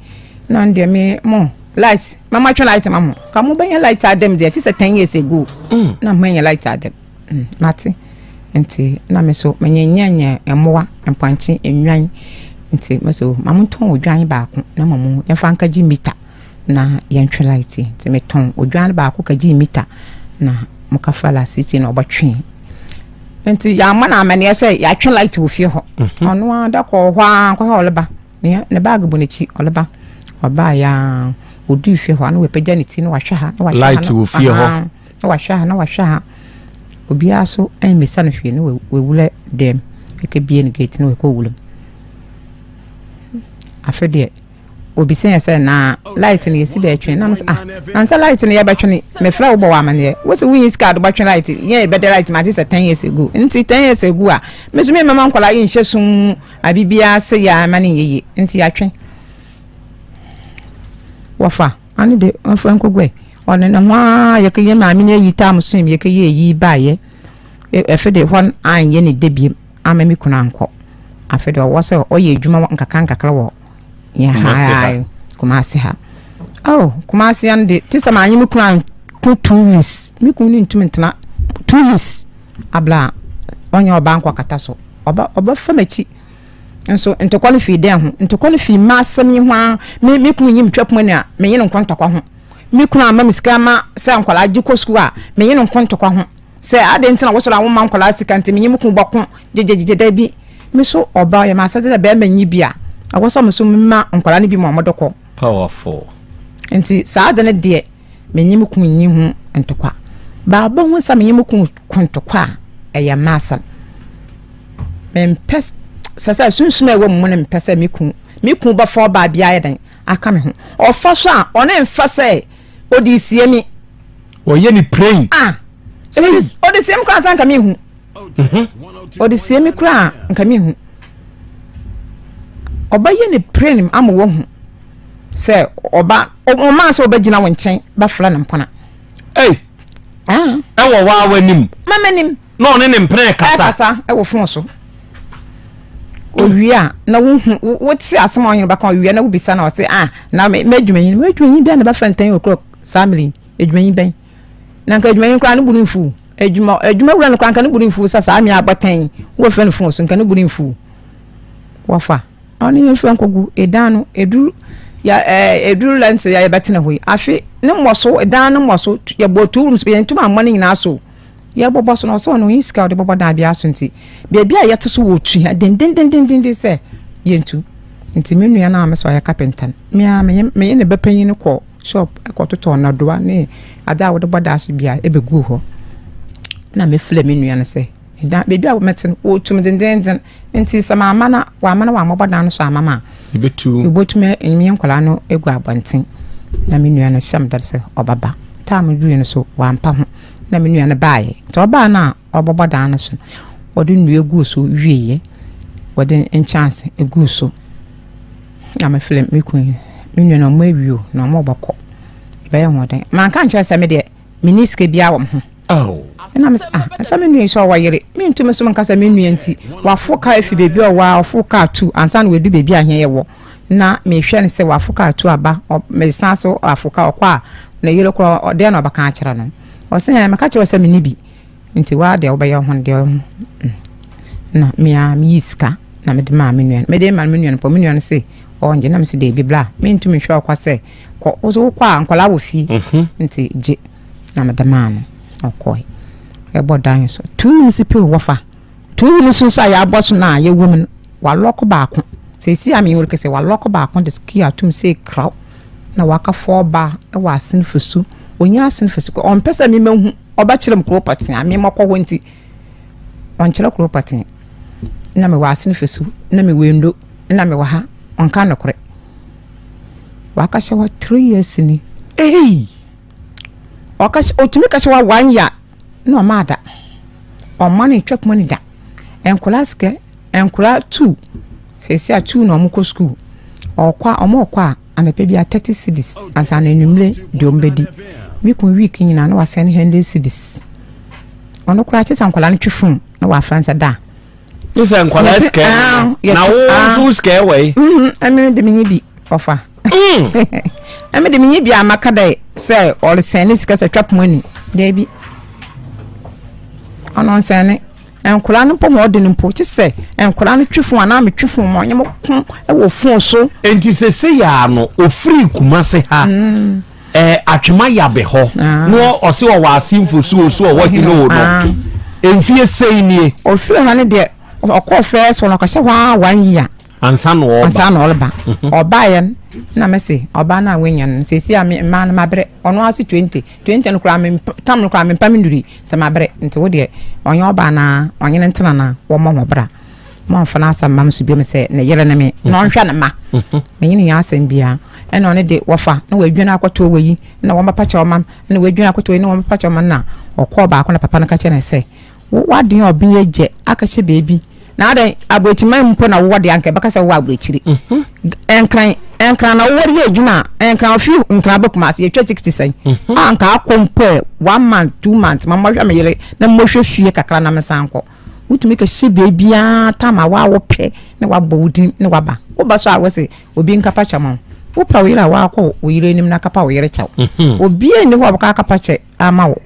na deɛ me mo light mama twe light ma mo ka mo bɛnya light adɛm deɛ, ɛte sɛ 10 years ago na mo anya light adɛm. Mate, nti na me so menyɛnyɛ mmoa, mpɔnkye, nnwan, nti me so ma mo ntɔn odwan baako na ma mo yɛmfa nka gye meter na yɛntwe light. Nti metɔn odwan baako ka gye meter na mo ka fa la city na ɔbɛtwe. Nti yɛama no amanneɛ sɛ yɛatwe light wɔ fie hɔ. Ɔno ara da kɔɔ hɔ a nkɔhwɛ, ɔleba ne bag bɔ n'akyi, ɔleba. Ɔbaa yɛ a ɔduu fie hɔ a na wapagya ne ti na wahwɛ ha na wahwɛ ha. Light wɔ fie hɔ. Na wahwɛ ha na wahwɛ ha, obiara so ɛmmisa no hwee na wawura dɛm, ɛkɛbie no gate na wakɔ wuram. Afe deɛ obisa yɛ sɛ na light no yɛsi dɛ ɛtwe na sɛ, ah, nansa light no yɛbɛtwe no, mefrɛ wo bɔ wɔ amanneɛ wo sɛ wonyi sika de bɛtwe light, yɛn yɛbɛda light ma ate sɛ 10 years ago. Nti 10 years ago a me so memmɛma nkɔlaa yɛnhyɛ sum abibiara sɛ yɛ ama no nyɛ yie. Nti yɛatwe wɔfa ane de ɔfa nkɔguɛ ɔne ne ho a yɛkɛyɛ maame no ayi tam so yɛkɛyɛ ayi baayɛ. Ɛfɛ de hɔ anyɛ ne da biem ama me kunu ankɔ. Afei de ɔwɔ sɛ ɔyɛ adwuma nkakra nkakra wɔ yɛn ha Kumasi ha. Oh, Kumasi ano de te sɛ maa nye me kunu anko 2 weeks, me kunu ne ntumi ntena 2 weeks abla ɔnyɛ ɔbaa nkɔ kata so, ɔba ɔbɛfa m'akyi nso. Ntɔkwa no fii dɛn ho? Ntɔkwa no fii mmaa asɛm yi ho a me kunu nyim twa poma ni a menye no nkɔ ntɔkwa ho. Me kunu ama me sika ma sɛ nkwadaa gye kɔ sukuu a menye no nkɔ ntɔkwa ho sɛ ade ntina wosɔrɔ a woma nkwadaa sika, nti menye me kunu bɔko gyegyegyegye da bi. Me so ɔbaa yɛ ma asɛde dɛ bɛrima nyi bi a ɛwɔ sɛ ɔmo so mma nkwadaa no bi ma ɔmo de kɔ. Powerful. Nti saa ade no deɛ menye me kunu nyi ho ntɔkwa baaba ho sɛ menye me kunu ko ntɔkwa a ɛyɛ mma asɛm. Mempɛ sɛ sunsum a ɛwɔ mu no, mempɛ sɛ me kunu bɛfa ɔbaa biara yɛ den aka me ho. Ɔfa so a ɔne mfa sɛ ɔde sie mi. Ɔyɛ ne praying. Ah, ɔde sie mi koraa sɛ nka mehu ɔde sie mi koraa nka mehu. Ɔbɛyɛ ne praying ama wahu sɛ ɔba ɔmaa sɛ ɔbɛgyina wo nkyɛn bɛfrɛ no mpona. Ei! Ah. Ɛwɔ waa w'anim? Mama nim. Na ɔne ne mpena kasa? Ɛkasa ɛwɔ phone so. Owie a na wohu wote asɛm a ɔnyene bɛka. Owie na wobisa na ɔse, ah, na m'adwumanyin m'adwumanyin bɛn na bɛfrɛ no 10 o'clock saa mmere yi? Adwumanyin bɛn na nka adwumanyin koraa ne bu no mfuw? Adwuma wura no koraa nka ne bu no mfuw sɛ saa mmea abɔtɛn wɔfrɛ no phone so, nka ne bu no mfuw. Wɔfa ɔne yɛn fɛ nkɔgu ɛdan no ɛduru ya ɛduru lɛnte ya yɛbɛtena hɔ yi. Afe ne mmɔ so ɛdan no mmɔ so, yɛbɔ two rooms, yɛntumi ammɔ ne nyinaa so. Yɛbɔbɔ so na ɔsɛ ɔno ɔnyi sika a ɔde bɔbɔ dan biara so, nti beebi a yɛte so wɔ tua dendendendenden sɛ yɛntu. Nti me nua no a mesɛ ɔyɛ carpenter no, me a meyɛ ne ba panyin no kɔ shop ɛkɔtotɔ nnadoa ne ade a wɔde bɔ dan so bia ɛbɛguu hɔ. Na mefrɛ me nua no sɛ dan beebi a mɛte no wɔtum dendenden, nti sɛ maama na wama na wammɔbɔ dan no so ama ma a ɛbɛtu. Wobɛtumi ɛnyɛ nkwadaa no egu abɔnten. Na me nua no hyɛ me dade sɛ ɔbɛba. Time duru no so wampa ho na me nua no baeɛ. Nti ɔbaa no a ɔbɛbɔ dan no so no, wɔde nnua guu so wieɛ, wɔde nkyɛnse guu so. Na mefrɛ me kunu, me nua no, ɔmo awie o na ɔmo bɛkɔ, ɛbɛyɛ hoɔden. Manka nkyerɛ sɛ me deɛ menni sika biara wɔ me ho. Oh. Ɛna me sɛ, ah, ɛsɛ me nua yi sɛ ɔwɔ yere, mentumi so menka sɛ me nua nti wafo kaa afi baabi a ɔwɔ a ɔfo kaa tu ansa na wadu baabi a hɛn yɛwɔ na mehwɛ no sɛ wafo kaa tu aba, mesan so afo kaa ɔkɔ a ne yere korɔ ɔdeɛ na ɔbɛka akyerɛ no. Ɔsɛ ɛ meka kyerɛ sɛ menni bi, nti waa deɛ wobɛyɛ ho deɛ ho. Na mea meyi sika na mede maa me nua no. Mede ma me nua no pɔ, me nua no se ɔngye, na mese deebi bla, mentumi nhwɛ ɔkwa sɛ kɔ wo so wokɔ a nkɔlaa wɔ fie, nti gye. Na mede maa no, ɔkɔe. Ɛbɔ dan so 2 minutes pɛ wɔfa 2 minutes nso a yɛabɔ so no a yɛwɔ mu no, walock baako seesi a meyɛ kɛsɛ walock baako de key atum sɛ kraw na waka fɔɔba wɔ asene fasu. Onye asene fasu ɔmpɛ sɛ memahu ɔbɛkyerɛ m kuro pɔtee a memɔkɔ hɔ, nti ɔnkyerɛ kuro pɔtee na mewɔ asene fasu na mewɔ endo na mewɔ ha. Ɔnka nokorɛ. Waka hyɛ hɔ 3 years ni. Ei! Ɔka hyɛ, ɔtumi ka hyɛ hɔ one year na ɔma ada. Ɔmma no ntwa kuma no da. Nkwadaa sika, nkwadaa two, seesei a two na wɔkɔ sukuu. Ɔkɔ a, wɔkɔ a, anɔpa biara 30 cedis, ansa na anwummere deɛ wɔbɛdi. Me kun week nyinaa na wasɛne 100 cedis. Ɔno koraa kyɛ sɛ nkwadaa no twe phone na wafrɛ no sɛ da. Ne sɛ nkwadaa sika ah, na wo ah. nso sika ɛwɔ yi. Mhm, ɛmi de mi nyi bi ɔfa. Ɛmi de mi nyi bi a maka dɛ sɛ ɔresɛn ne sika sɛ twa poma ni dɛbi. Ɔno nsɛn ne nkwadaa no mpo ma ɔde no mpo kye sɛ nkwadaa no twe fon anaa metwe fon ma ɔnyɛ mo ko wɔ fon so. Nti sese yaa no ofiri Kumase ha. Mm. Eh, Atwema Yabe hɔ ah. na ɔse ɔwɔ ase mfosuo so ɔwɔ hene o no ah. mfie sei nie. Ɔfiri ha no deɛ ɔkɔɔ fɛɛ so no ɔkɔhyɛ hɔ a one year. Ansa na ɔreba. Ansa na ɔreba. Mhm. Ɔbaeɛ no na mɛse ɔbaa no a wanya no seesei a me mmaa no mabrɛ ɔno ase 20 20 no koraa me tam no koraa mempa me nnuri nti mabrɛ nti wo deɛ ɔnyɛ ɔbaa no a ɔnye no ntena na wɔmmɔ ho bra. Moamfa n'asɛm mma me so biom sɛ ne yere ne me na mhm. ɔnhwɛ ne mma. Mhm. Menye ne nyɛ asɛm biara. Ɛna ɔne de wɔfa na wɔadwane akɔto wɔ yi na wɔbɛpa kyɛw ma na wɔadwane akɔto yi na wɔbɛpa kyɛw ma na ɔkɔɔ baako na papa no ka kyerɛ no sɛ w'adeɛ a ɔbea gye akɛhyɛ baabi na adɛn aburokyiman mpo na wowɔ deɛ anka ɛbɛka sɛ wowɔ aburokyiri mhm. nkran nkran na wowɔ yɛ adwuma a nkran ofi nkran bɛ kuma ase yɛtwa tikiti sɛn mhm. a nka akɔ mpo one month 2 months ma mmɔhwɛ me yere na mmɔhwɛ fie kakra na mesan kɔ wotumi kɛhyɛ baabiara tam a waa wopɛ na wabɔ wo din na waba woba so a wose obi nkapa kyɛ ma wo wopɛ wo yere a waakɔ wo yere anim na akapa wo yere kyɛw mhm. obiara nni hɔ a wɔka akapa kyɛ ama wo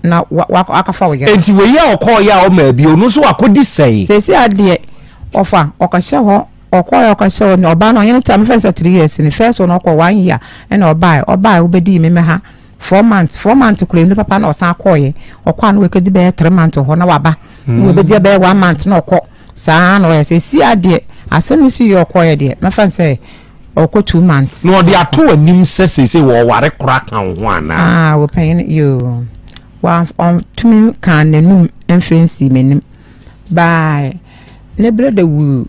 na wakafa wo yere. Enti wei a ɔkɔɔyɛ a ɔmaa bi ɔno nso wakɔdi sɛn? Seesei adeɛ ɔfa ɔkɔhyɛ hɔ ɔkɔɔyɛ ɔkɔhyɛ hɔ ɔbaa no ɔnyɛ no ta mefɛn sɛ 3 years ne first one ɔkɔ one year ɛna ɔbaeɛ ɔbaeɛ wobɛdii me mɛha 4 months, 4 months kura enu papa na ɔsan kɔɔyɛ ɔkɔ a na wakɛdi bɛyɛ 3 months hɔ na waba na wabɛdi bɛyɛ one month na ɔkɔ saa na ɔyɛ sɛ esi adeɛ asɛm no si yɛ ɔkɔɔyɛ deɛ mɛfa sɛ ɔkɔ 2 months. Na ɔde ato anim sɛ seesei wɔware kora ka wo ho anaa? Ah, wɔpanyin yoo wɔntumi kaa n'anum mfɛ nsi m'anim baa ne berɛ de wu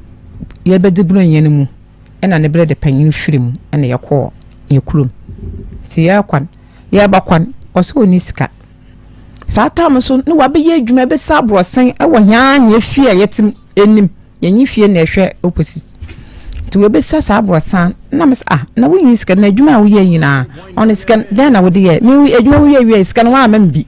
yɛbɛdi buronya no mu ɛna ne berɛ de panyin firi mu ɛna yɛkɔɔ yɛ kurom nti yɛrekɔ yɛreba kwan ɔsɛ ɔni sika saa tam so ne wabɛyɛ adwuma ɛbɛsa aborɔsan ɛwɔ hia nyɛ fie a yɛte anim yɛnyi fie na ɛhwɛ opposite nti wɔbɛsa saa aborɔsan na mesɛ ah na wonyi sika na adwuma a woyɛ nyinaa ɔno sika dɛn na wode yɛ me adwuma woyɛ wie sika no woamma me bi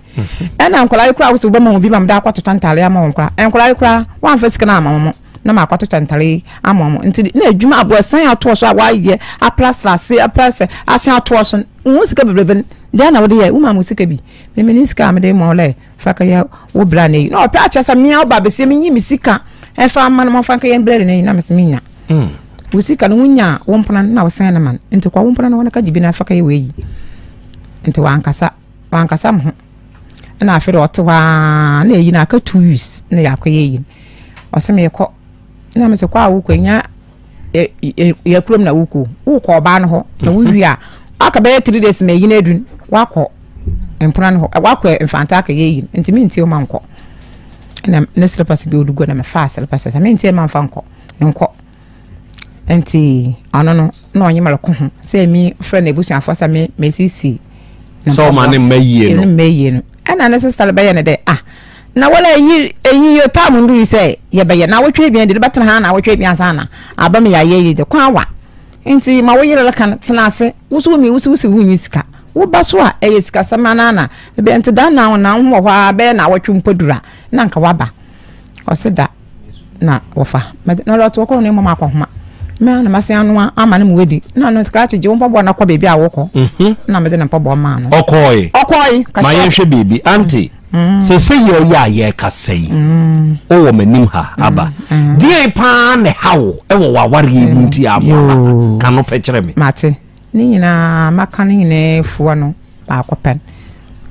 ɛna nkwadaa yi koraa wo sɛ wobɛma wɔn bi ma mede akɔtotɔ ntaare ama wɔn koraa nkwadaa yi koraa woamfa sika no ama wɔn na ma akɔtotɔ ntaare yi ama wɔn nti na adwuma aborɔsan atoɔ so a woayɛ aplasta ase aplasta ase atoɔ so wo sika bebrebe dɛn na wode yɛ woma mo sika bi memene sika a mede ma wo lɛ fa kɛyɛ wo bra na yi na ɔpɛ akyɛ sɛ mmea ɔba bɛsie menyi me sika ɛfa ama no mɔmfa nkɛyɛ mbrɛ no yi na mesɛ menya wo sika no wonya wo mpena no na wosɛn no ma no nti kɔ wo mpena no hɔ no ka gye bi na fa kɛyɛ wei nti wankasa wankasa me ho ɛna afei de ɔte hɔ ara na ɛyi no aka 2 weeks na yɛakɔyɛ yi ɔsɛ mekɔ na mesɛ kɔ a wokɔ nya yɛ kurom na wokɔ wokɔ ɔbaa no hɔ na wowie a aka bɛyɛ 3 days ma ɛyi no adu wakɔ mpona no hɔ wakɔ mfanta akɛyɛ yi nti mentie ma nkɔ ɛna ne slippers bi ɔde gu na mefaa slippers sɛ mentie ma mfa nkɔ nkɔ nti ɔno no na ɔnye me reko ho sɛ mi frɛ no abusuafoɔ sɛ me mesisi sɛ ɔma ne mma yie no mma yie no ɛna ne sister bɛyɛ ne dɛ ah na wɔla eyi eyi yɛ taamu nduru sɛ yɛbɛyɛ na awotwe ebien de bɛtena ha na awotwe ebien ansa na aba mi yɛayɛ yi de kwan wa nti ma wo yere ka tena ase woso mi woso wosi wunyi sika woba so a ɛyɛ sikasɛm anana bɛn nti da na na ho wɔ hɔ a bɛyɛ na awotwe mpo dura na nka waba ɔse da na wɔfa na ɔlɔte wɔkɔ no mmom akɔhoma mɛ na masen anoa ama no mu wadi na no krakye gye wo mpaboa na kɔ baabi a wokɔ mhm. na mede ne mpaboa maa no ɔkɔe ɔkɔe ma yɛnhwɛ biribi ante mm. sɛ sɛ yɛyɛ a yɛrekasa yi mm. wowɔ m'anim ha aba mm. deɛn paa na ɛha wo ɛwɔ w'awareɛ mu nti amoa ka no pɛ kyerɛ me mate ne nyinaa maka no nyinaa fua no baako pɛn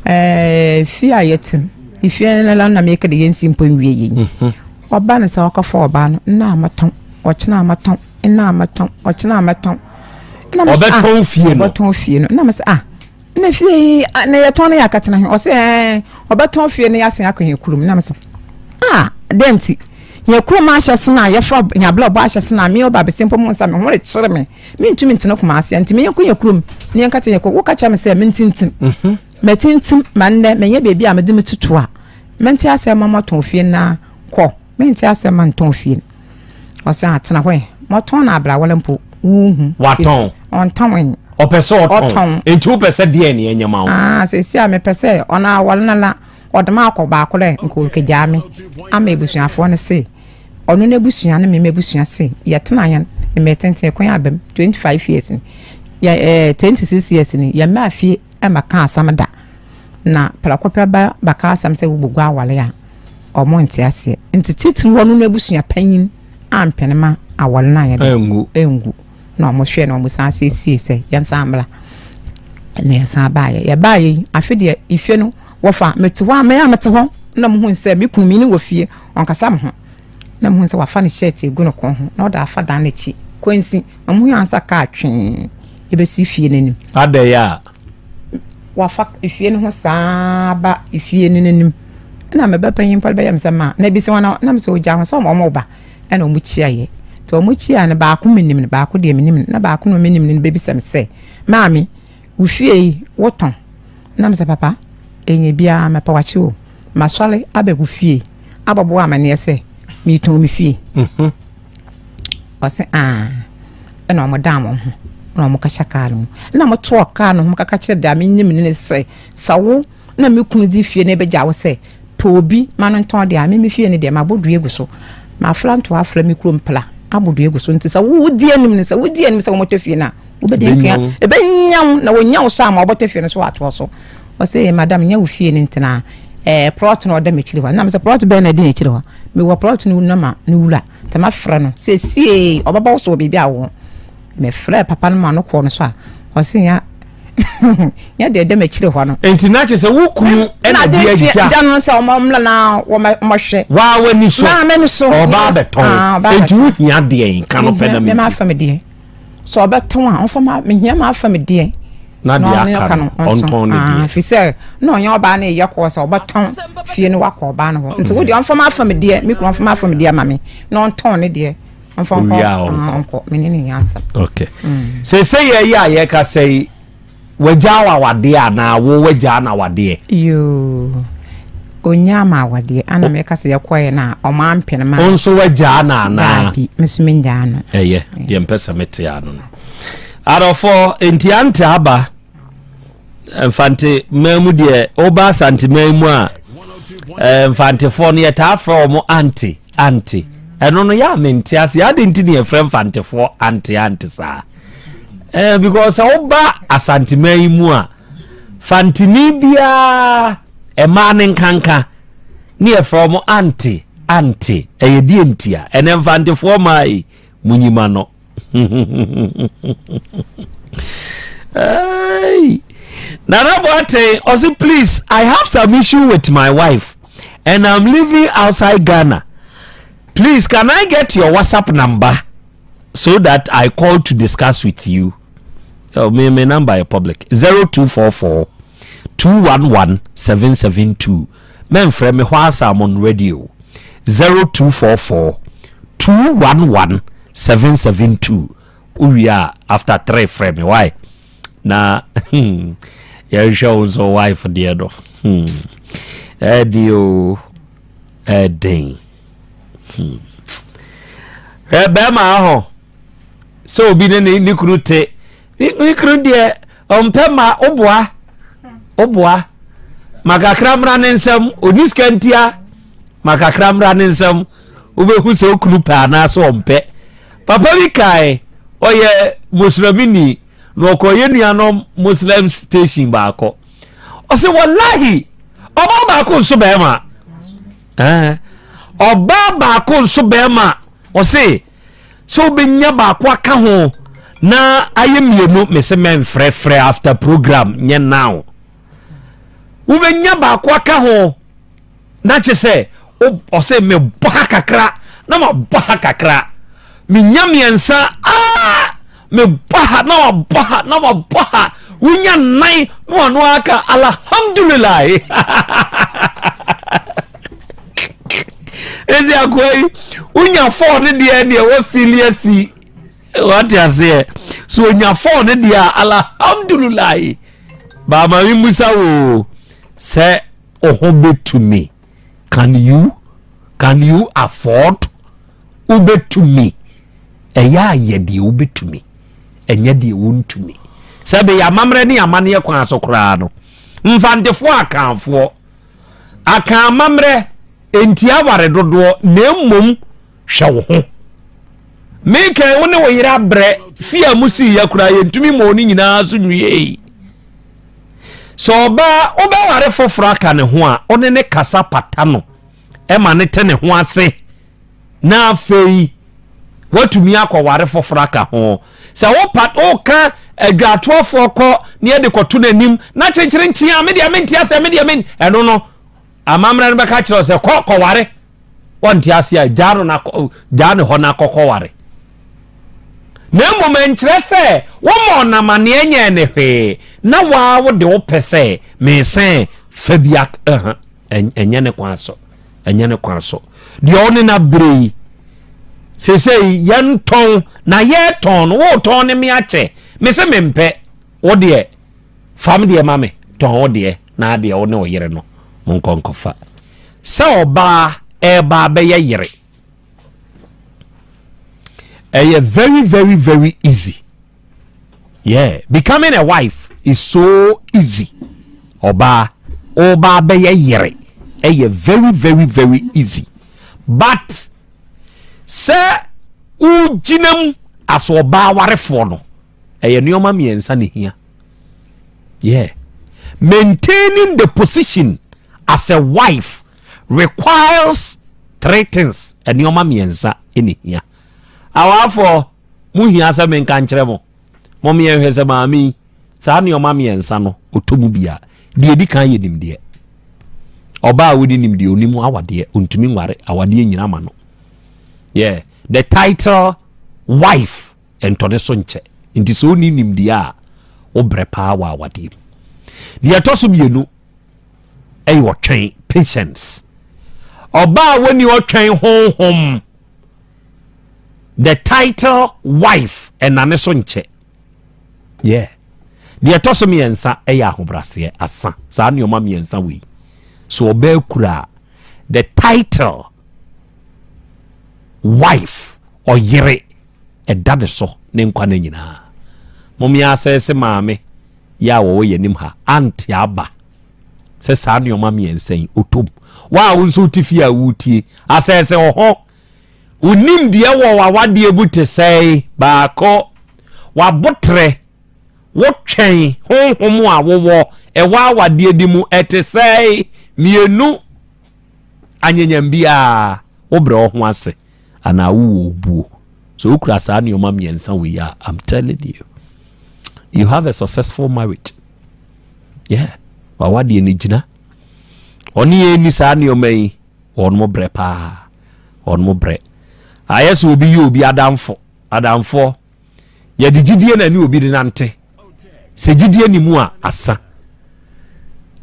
ɛɛ fie a yɛte efie no la na meka de yɛnsi mpo nwie yɛn mhm. ɔba no sɛ ɔkɔfa ɔbaa no nna a mɛtɔn ɔkyena a mɛtɔn nna a mɛtɔn ɔkyena a mɛtɔn ɔbɛtɔn fie no ɔbɛtɔn fie no na mɛ sɛ ah na fie yi na yɛtɔn no yɛ akatena he ɔsɛ ɛɛ ɔbɛtɔn fie no yɛasen akɔ yɛn kurom na mɛ sɛ ah dɛn nti yɛn kurom ahyɛ se na yɛfa yɛn abrabɔ ahyɛ se na me ɔba abɛsi mpo mo nsa me ho rekyere me mentumi ntena Kumase nti menyɛ kɔ yɛ kurom ne yɛnka kyerɛ yɛ kɔ woka kyerɛ me sɛ mentintim mhm. matintim ma nnɛ menyɛ baabi a mede me tutu a Mente aseɛ ma mɔtɔn fie no na kɔ. Mente aseɛ ma ntɔn fie no. Ɔsɛ atena hɔ ɛ. Mɔtɔn na abrawala mpo wohu. Watɔn. Ɔntɔn. Ɔpɛ sɛ ɔtɔn. Nti wopɛ sɛ deɛ ne ɛnyɛ ma wo? Ah, sɛsi a mepɛ sɛ ɔno awɔre no la ɔde ma akɔ baako dɛ nka ɔrekɛgyaa me ama abusuafoɔ no se ɔno n'abusua ne me m'abusua se yɛtena yɛn mmerɛ tenten kwan abam 25 years ni yɛ eh, 26 years ni yɛmmaa fie ɛmɛka asɛm da na prɛko pɛ ba bɛka asɛm sɛ wobɛgu aware a ɔmo nte aseɛ nti titiri ɔno n'abusua panyin ampene ma aware no anyɛ dɛ Ɛngu. ɛngu na ɔmo hwɛ na ɔmo san siesie sɛ yɛnsan mmra na yɛsan baayɛ yɛbaayɛ yi afe deɛ efie no wɔfa mete hɔ a me a mete hɔ na mo hu sɛ me kunu mi ne wɔ fie ɔnkasa mo ho na mo hu sɛ wafa ne shirt egu ne kɔn ho na ɔde afa dan n'akyi kwansi na mo hu ansa kaa twee ebesi fie n'anim. Adɛn a. Wafa efie no ho saa ba efie no n'anim ɛna me ba panyin mpo bɛyɛ me sɛ ma na ebisi wɔn na me sɛ ogya ho sɛ wɔn ba ɛna wɔn kyia yɛ nti wɔn kyia no baako menim no baako deɛ menim no na baako no menim no bɛbisa me sɛ maame wo fie yi wotɔn na me sɛ papa ɛnyɛ biara mɛpɛ wakye o masɔre abɛgu fie abɔbɔ amaneɛ sɛ meretɔn me fie. Mhm. Ɔse aah ɛna ɔmo dan wɔn ho na ɔmo kɔhyɛ kaa no mu. Ɛna ɔmo toɔ kaa no ho kaka kyerɛ deɛ menim no ne sɛ, sɛ wo na me kunu de fie no bɛgya wo sɛ pɛ obi ma no ntɔn deɛ a, me me fie no deɛ mabɔ dua agu so. Mafra ntoa afra me kurom pla abɔ dua agu so. Nti sɛ wo wodi anim no, sɛ wodi anim sɛ wɔmɔtɔ fie no a, wobɛdi nka ɛbɛnya wo na wɔnya wo so ama wɔbɔtɔ fie no so wɔatoɔ so. Ɔse madam nyɛ wo fie no ntena ɛɛ plot no ɔda m'akyiri hɔ. Na mesɛ plot bɛn na ɛdi n'akyiri hɔ? Mewɔ plot no nama no wura. Nti mafrɛ no sesie ɔbɛbɔ wo so wɔ baabi a wowɔ. Mefrɛɛ papa no ma no kɔɔ no so a, ɔse nya nya deɛ ɛda m'akyiri hɔ no. Nti na kyerɛ sɛ wo kunu ɛna de agya. Gya no sɛ ɔmo mmla na wɔmɔhwɛ. Waa w'ani so. Maa m'ani so. Ɔba abɛtɔn. Nti wo hia deɛn ka no pɛ na mi ti. Mehia deɛ. Sɛ ɔbɛtɔn a ɔmfa ma mehia m'afa me deɛ. Na deɛ aka no ɔntɔn ne deɛ. Fi sɛ na ɔnyɛ ɔbaa no yɛ kɔɔ sɛ ɔbɛtɔn fie no wakɔ ɔbaa no hɔ. Nti wo deɛ ɔmfa m'afa me deɛ me kunu ɔmfa m'afa me deɛ ma me na ɔntɔn ne deɛ ɔmfa nkɔ ɔnkɔ me ne ne nyɛ asɛm. Okay. Sese yɛ yɛ a yɛka sɛ yi wagyaa wo awadeɛ anaa wo wagyaa no awadeɛ? Yoo, ɔnyaa me awadeɛ ana meka sɛ yɛkɔɛ no a ɔmo ampene ma. Wo nso wagyaa no anaa? Daabi, me nso mengyaa no. Ɛyɛ, deɛ mpɛ sɛ mete ano no. Adɔfoɔ, nti ante aba Mfante man mu deɛ woba Asante man mu a eh, Mfantefoɔ no yɛtaa frɛ wɔn ante ante ɛno no yɛ a mente ase ade nti ne yɛfrɛ Mfantefoɔ ante ante saa eh, because sɛ woba Asanteman yi mu a Fantini biara ɛmaa ne nkanka ne yɛfrɛ wɔn ante ante ɛyɛ deɛ ntia ɛnɛ Mfantefoɔ maa yi munyima no hey. Nana Boateng, also please, I have some issue with my wife and I'm living outside Ghana. Please, can I get your WhatsApp number so that I call to discuss with you? Oh, me, my number is public 0244 211 772. Mɛnfrɛ me whilst I'm on radio 0244 211 772 wowie a after 3 frɛ me why na hmm, yɛhwɛ wo nso wife deɛ no hmm, ɛde o ɛden hmm. Hwɛ bɛrima ahɔ sɛ obi ne ne kunu te ne kunu deɛ ɔmpɛ ma woboa woboa ma kakra mmra ne nsam ɔni sika ntia ma kakra mmra ne nsam wobɛhu sɛ okunu pɛ anaasɛ ɔmpɛ papa bi kae ɔyɛ muslimini na ɔkɔyɛ nuanom muslim station baako ɔsɛ wallahi ɔbaa baako nso bɛrima ɔbaa baako nso bɛrima ɔse sɛ wobɛnya baako aka ho na ayɛ mmienu mese mɛmfrɛfrɛ after program nyɛ now wobɛnya baako aka ho na kye sɛ ɔsɛ mebɔ ha kakra na mabɔ ha kakra menya mmiɛnsa aa mebɔ ha na mabɔ ha na mabɔ ha wonya nnan na wano aka alhamdulilahi ɛsi akoa yi wonya fɔɔ ne deɛ deɛ wafili asi wate aseɛ so onya fɔɔ ne deɛ a alhamdulilahi baama mi musa wo sɛ wo ho bɛtumi. Can you? Can you afford? Wobɛtumi? Ɛyɛ a yɛ deɛ wobɛtumi, ɛnyɛ deɛ wontumi. Sɛ bɛyɛ amammerɛ ne amanneɛ kwan so koraa no, Mfantefoɔ Akanfoɔ, Akan amammerɛ nti aware dodoɔ na mmom hwɛ wo ho. Meka wo ne wo yere abrɛ fie a musiiɛ koraa yɛntumi mmɔɔ ne nyinaa so nwiei. Sɛ ɔbaa wobɛware foforɔ aka ne ho a, wo ne ne kasa pata no ma ne te ne ho ase na afei watumi akɔware foforɔ aka ho. Sɛ wopa woka adwatoɔfoɔ kɔ ne yɛde kɔto n'anim na kyenkyere nkyea me deɛ mente aseɛ me deɛ men ɛno no amammerɛ no bɛka kyerɛ sɛ kɔ kɔware wɔnte ase a gyaa no na gyaa ne hɔ na kɔkɔware na mmom ɛnkyerɛ sɛ woma ɔnamaneɛ nyɛɛ ne hwee na waa wode wo pɛ sɛ mesɛn fa bi ɛnyɛ ne kwan so ɛnyɛ ne kwan so deɛ ɔne na bere yi seesei yɛntɔn na yɛtɔn no wotɔn ne me akyɛ me se mempɛ wo deɛ Fa me deɛ ma me, tɔn wo deɛ na adeɛ wo ne wo yere no monkɔ nkɔfa. Sɛ ɔbaa ɛreba abɛyɛ yere, ɛyɛ very very very easy. Yeah, becoming a wife is so easy. Ɔbaa ɔba abɛyɛ yere ɛyɛ very very very easy. But sɛ wogyina mu as ɔbaa warefoɔ no, ɛyɛ nneɛma mmiɛnsa na ehia yeah maintaining the position as a wife requires three things nneɛma mmiɛnsa na ehia awaafoɔ mo hia sɛ menka nkyerɛ mo mo mmiɛnhwɛ sɛ maame yi saa nneɛma mmiɛnsa no ɔtɔ mu bia deɛ edi kan yɛ nimdeɛ ɔbaa a wodi nimdeɛ onim awadeɛ ontumi nware awadeɛ nyina ma no yeah the title wife Ɛntɔ ne so nkyɛ. Nti sɛ ɔnni nimdeɛ a, wobrɛ paa wɔ awadeɛ mu. Deɛ ɛtɔ so mmienu ɛyɛ ɔtwɛn, patience. Ɔbaa a wɔnni ɔtwɛn honhom, the title wife ɛna ne so nkyɛ. Yeah. Deɛ ɛtɔ so mmiɛnsa ɛyɛ ahobraseɛ, asa. Saa nneɛma mmiɛnsa wei. So ɔbaa kura the title wife ɔyere ɛda ne so ne nkwa no nyinaa. Momyɛ asɛse maame yɛ a wɔwɔ yɛn anim ha ante aba sɛ saa nneɛma mmiɛnsa yi otom. Wa a wo nso wote fie a wotie asɛse wɔ hɔ. Wonim deɛ wɔ w'awadeɛ mu te sɛe baako wabotrɛ wotwɛn honhom a wowɔ ɛwɔ awadeɛ di mu ɛte sɛe mmienu anyanyam biara wobrɛ wo ho ase anaa wowɔ obuo so wokura saa nneɛma mmiɛnsa wei a i'm telling you you have a successful marriage yeah wawadeɛ no gyina ɔne yɛn ni saa nneɛma yi wɔn mo brɛ paa wɔn mo brɛ ayɛ sɛ obi yɛ obi adamfo adamfoɔ yɛde gyidie na ne obi de nante sɛ gyidie ni mu a asa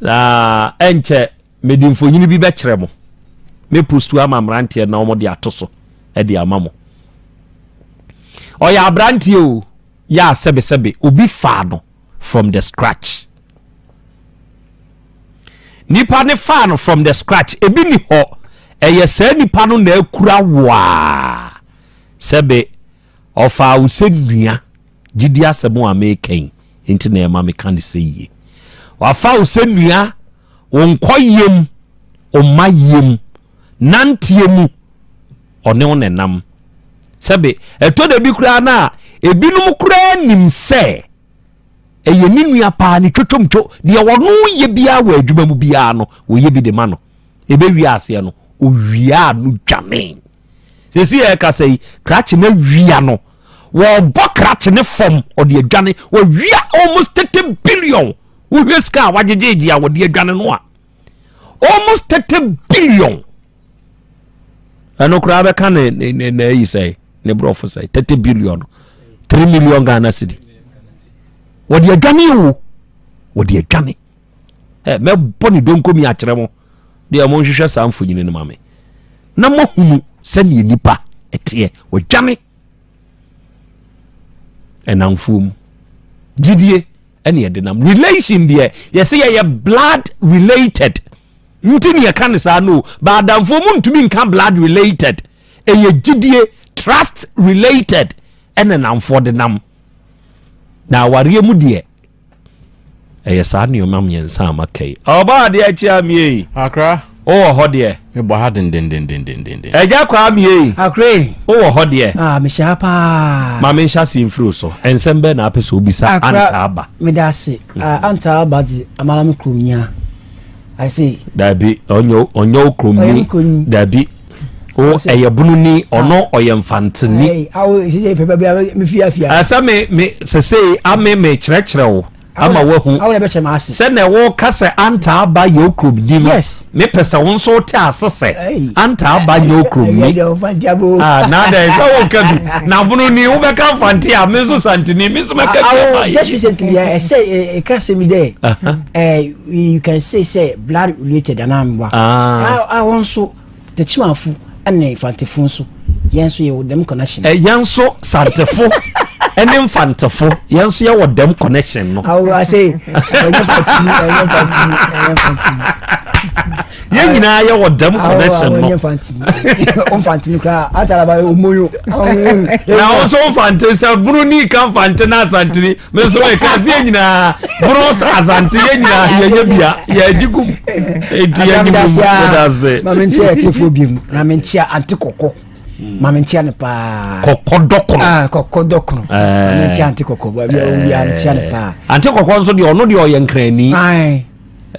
na ɛnkyɛ Mede mfonini bi bɛkyerɛ mo. Mɛpostu ama mmeranteɛ na wɔde ato so de ama mo. Ɔyɛ aberanteɛ o, yɛ a sɛbesɛbe obi faa no from the scratch. Nipa ne faa no from the scratch. Ebi ni hɔ, ɛyɛ saa nipa no na akura wo a sɛbe ɔfaa wo sɛ nua. Gyidi asɛm a meka yi nti na ɛma meka ne sɛ yie. Wafa wo sɛ nua Wo nkɔyɛ mu, wo mmayɛ mu, nanteɛ mu, ɔne wo na ɛnam. Sɛbe, ɛtɔ da bi koraa no a, ebinom koraa nim sɛ ɛyɛ ne nua paa ne twotwomtwo, deɛ ɔno yɛ biara wɔ adwuma mu biara no, wɔyɛ bi de ma no. Ɛbɛwie aseɛ no, owiaa no dwane. Sɛsi yɛ ɛkasa yi, krakye no awia no. Wɔbɔ krakye ne fam, ɔde adwane. Wɔawia almost 30 billion. Wohwɛ sika a wagyegyegye a wɔde adwane no a, almost 30 billion. Ɛno koraa bɛka ne ne ne na ayi sɛ ne borɔfo sɛ 30 billion 3 million Ghana cedi. Wɔde adwane o, wɔde adwane. Ɛ mɛbɔ ne donkomi akyerɛ mo deɛ monhwehwɛ saa mfonyini no ma me na moahunu sɛdeɛ nipa ɛteɛ. Wɔadwane ɛnamfoɔ mu gyidie ɛne ɛde nam relation deɛ yɛsɛ yɛyɛ blood related. Nti ne yɛka ne saa no o. Ba adamfoɔ mu ntumi nka blood related. Ɛyɛ gyidie, trust related ɛna namfoɔ de nam. Na awareɛ mu deɛ ɛyɛ saa nneɛma mmiɛnsa a maka yi. Ɔbaa adeɛ akyia mie. Akra. Wowɔ hɔ deɛ. Mebɔ ha dendendendendenden. Ɛgya kwaa mie. Akra yi. Wowɔ hɔ deɛ. Ah, mehyɛ ha paa. Ma menhyɛ aseɛ mfiri wo so. Nsɛm bɛn na apɛ sɛ wobisa Akra, Anta Aba? Meda ase. Ah, Anta Aba dze, amara me kurom nyia. I say. Dabi, ɔnyɛ ɔnyɛ wo kurom Ɔyɛ ni. me kurom ni. Dabi. Wo Ɔsɛ- ɛyɛ bunu ni, ɔno ɔyɛ mfanteni. Ayi, awo sisi pɛ baabi a me fia fia. Ɛsɛ me me sesei ame me kyerɛkyerɛ wo ama wahu. Awo na ɛbɛkyerɛ me ase. Sɛ na woka sɛ Anta Aba yɛ wo kurom ni no. Yes. Mepɛ sɛ wo nso wote ase sɛ Ayi. Anta Aba nyɛ wo kurom ni. Ɛyɛ deɛ ɔmfa nti abo. Ah, na adɛn sɛ woka bi na bono ni wobɛka mfante a me nso santeni me nso mɛka bi Awo ama just yɛ. recently ɛsɛ ɛka sɛ mi dɛ you can say sɛ blood related anaa mboa. Ah. Awo nso Techimanfo ɛne Mfantefo nso yɛn nso yɛwɔ dɛm connection. Yɛn nso Santefo ɛne Mfantefo yɛn nso yɛwɔ dɛm connection no. Awo ase ɛnyɛ Mfantini ɛnyɛ Mfantini ɛnyɛ Mfantini. Yɛn nyinaa yɛwɔ dɛm connection no. Awo ɛnyɛ Mfantini o Mfantini koraa atalaba omoyo. Na wɔn nso Mfante sɛ bunu ni ka Mfante na Asantini me nso ɛka se yɛn nyinaa bunu Asante yɛn nyinaa yɛnyɛ bia yɛdi gum eti yɛn nyinaa mu yɛda ase. Maame nkyɛn ɛtiefo bi mu na me nkyia ante kɔkɔ. Maame nkyia ne paa. Kɔkɔ dɔkono. Ah kɔkɔ dɔkono. Maame nkyia ante kɔkɔ baabi a obi a nkyia ne paa. Ante kɔkɔ nso deɛ ɔno deɛ ɔyɛ nkrani. Ayi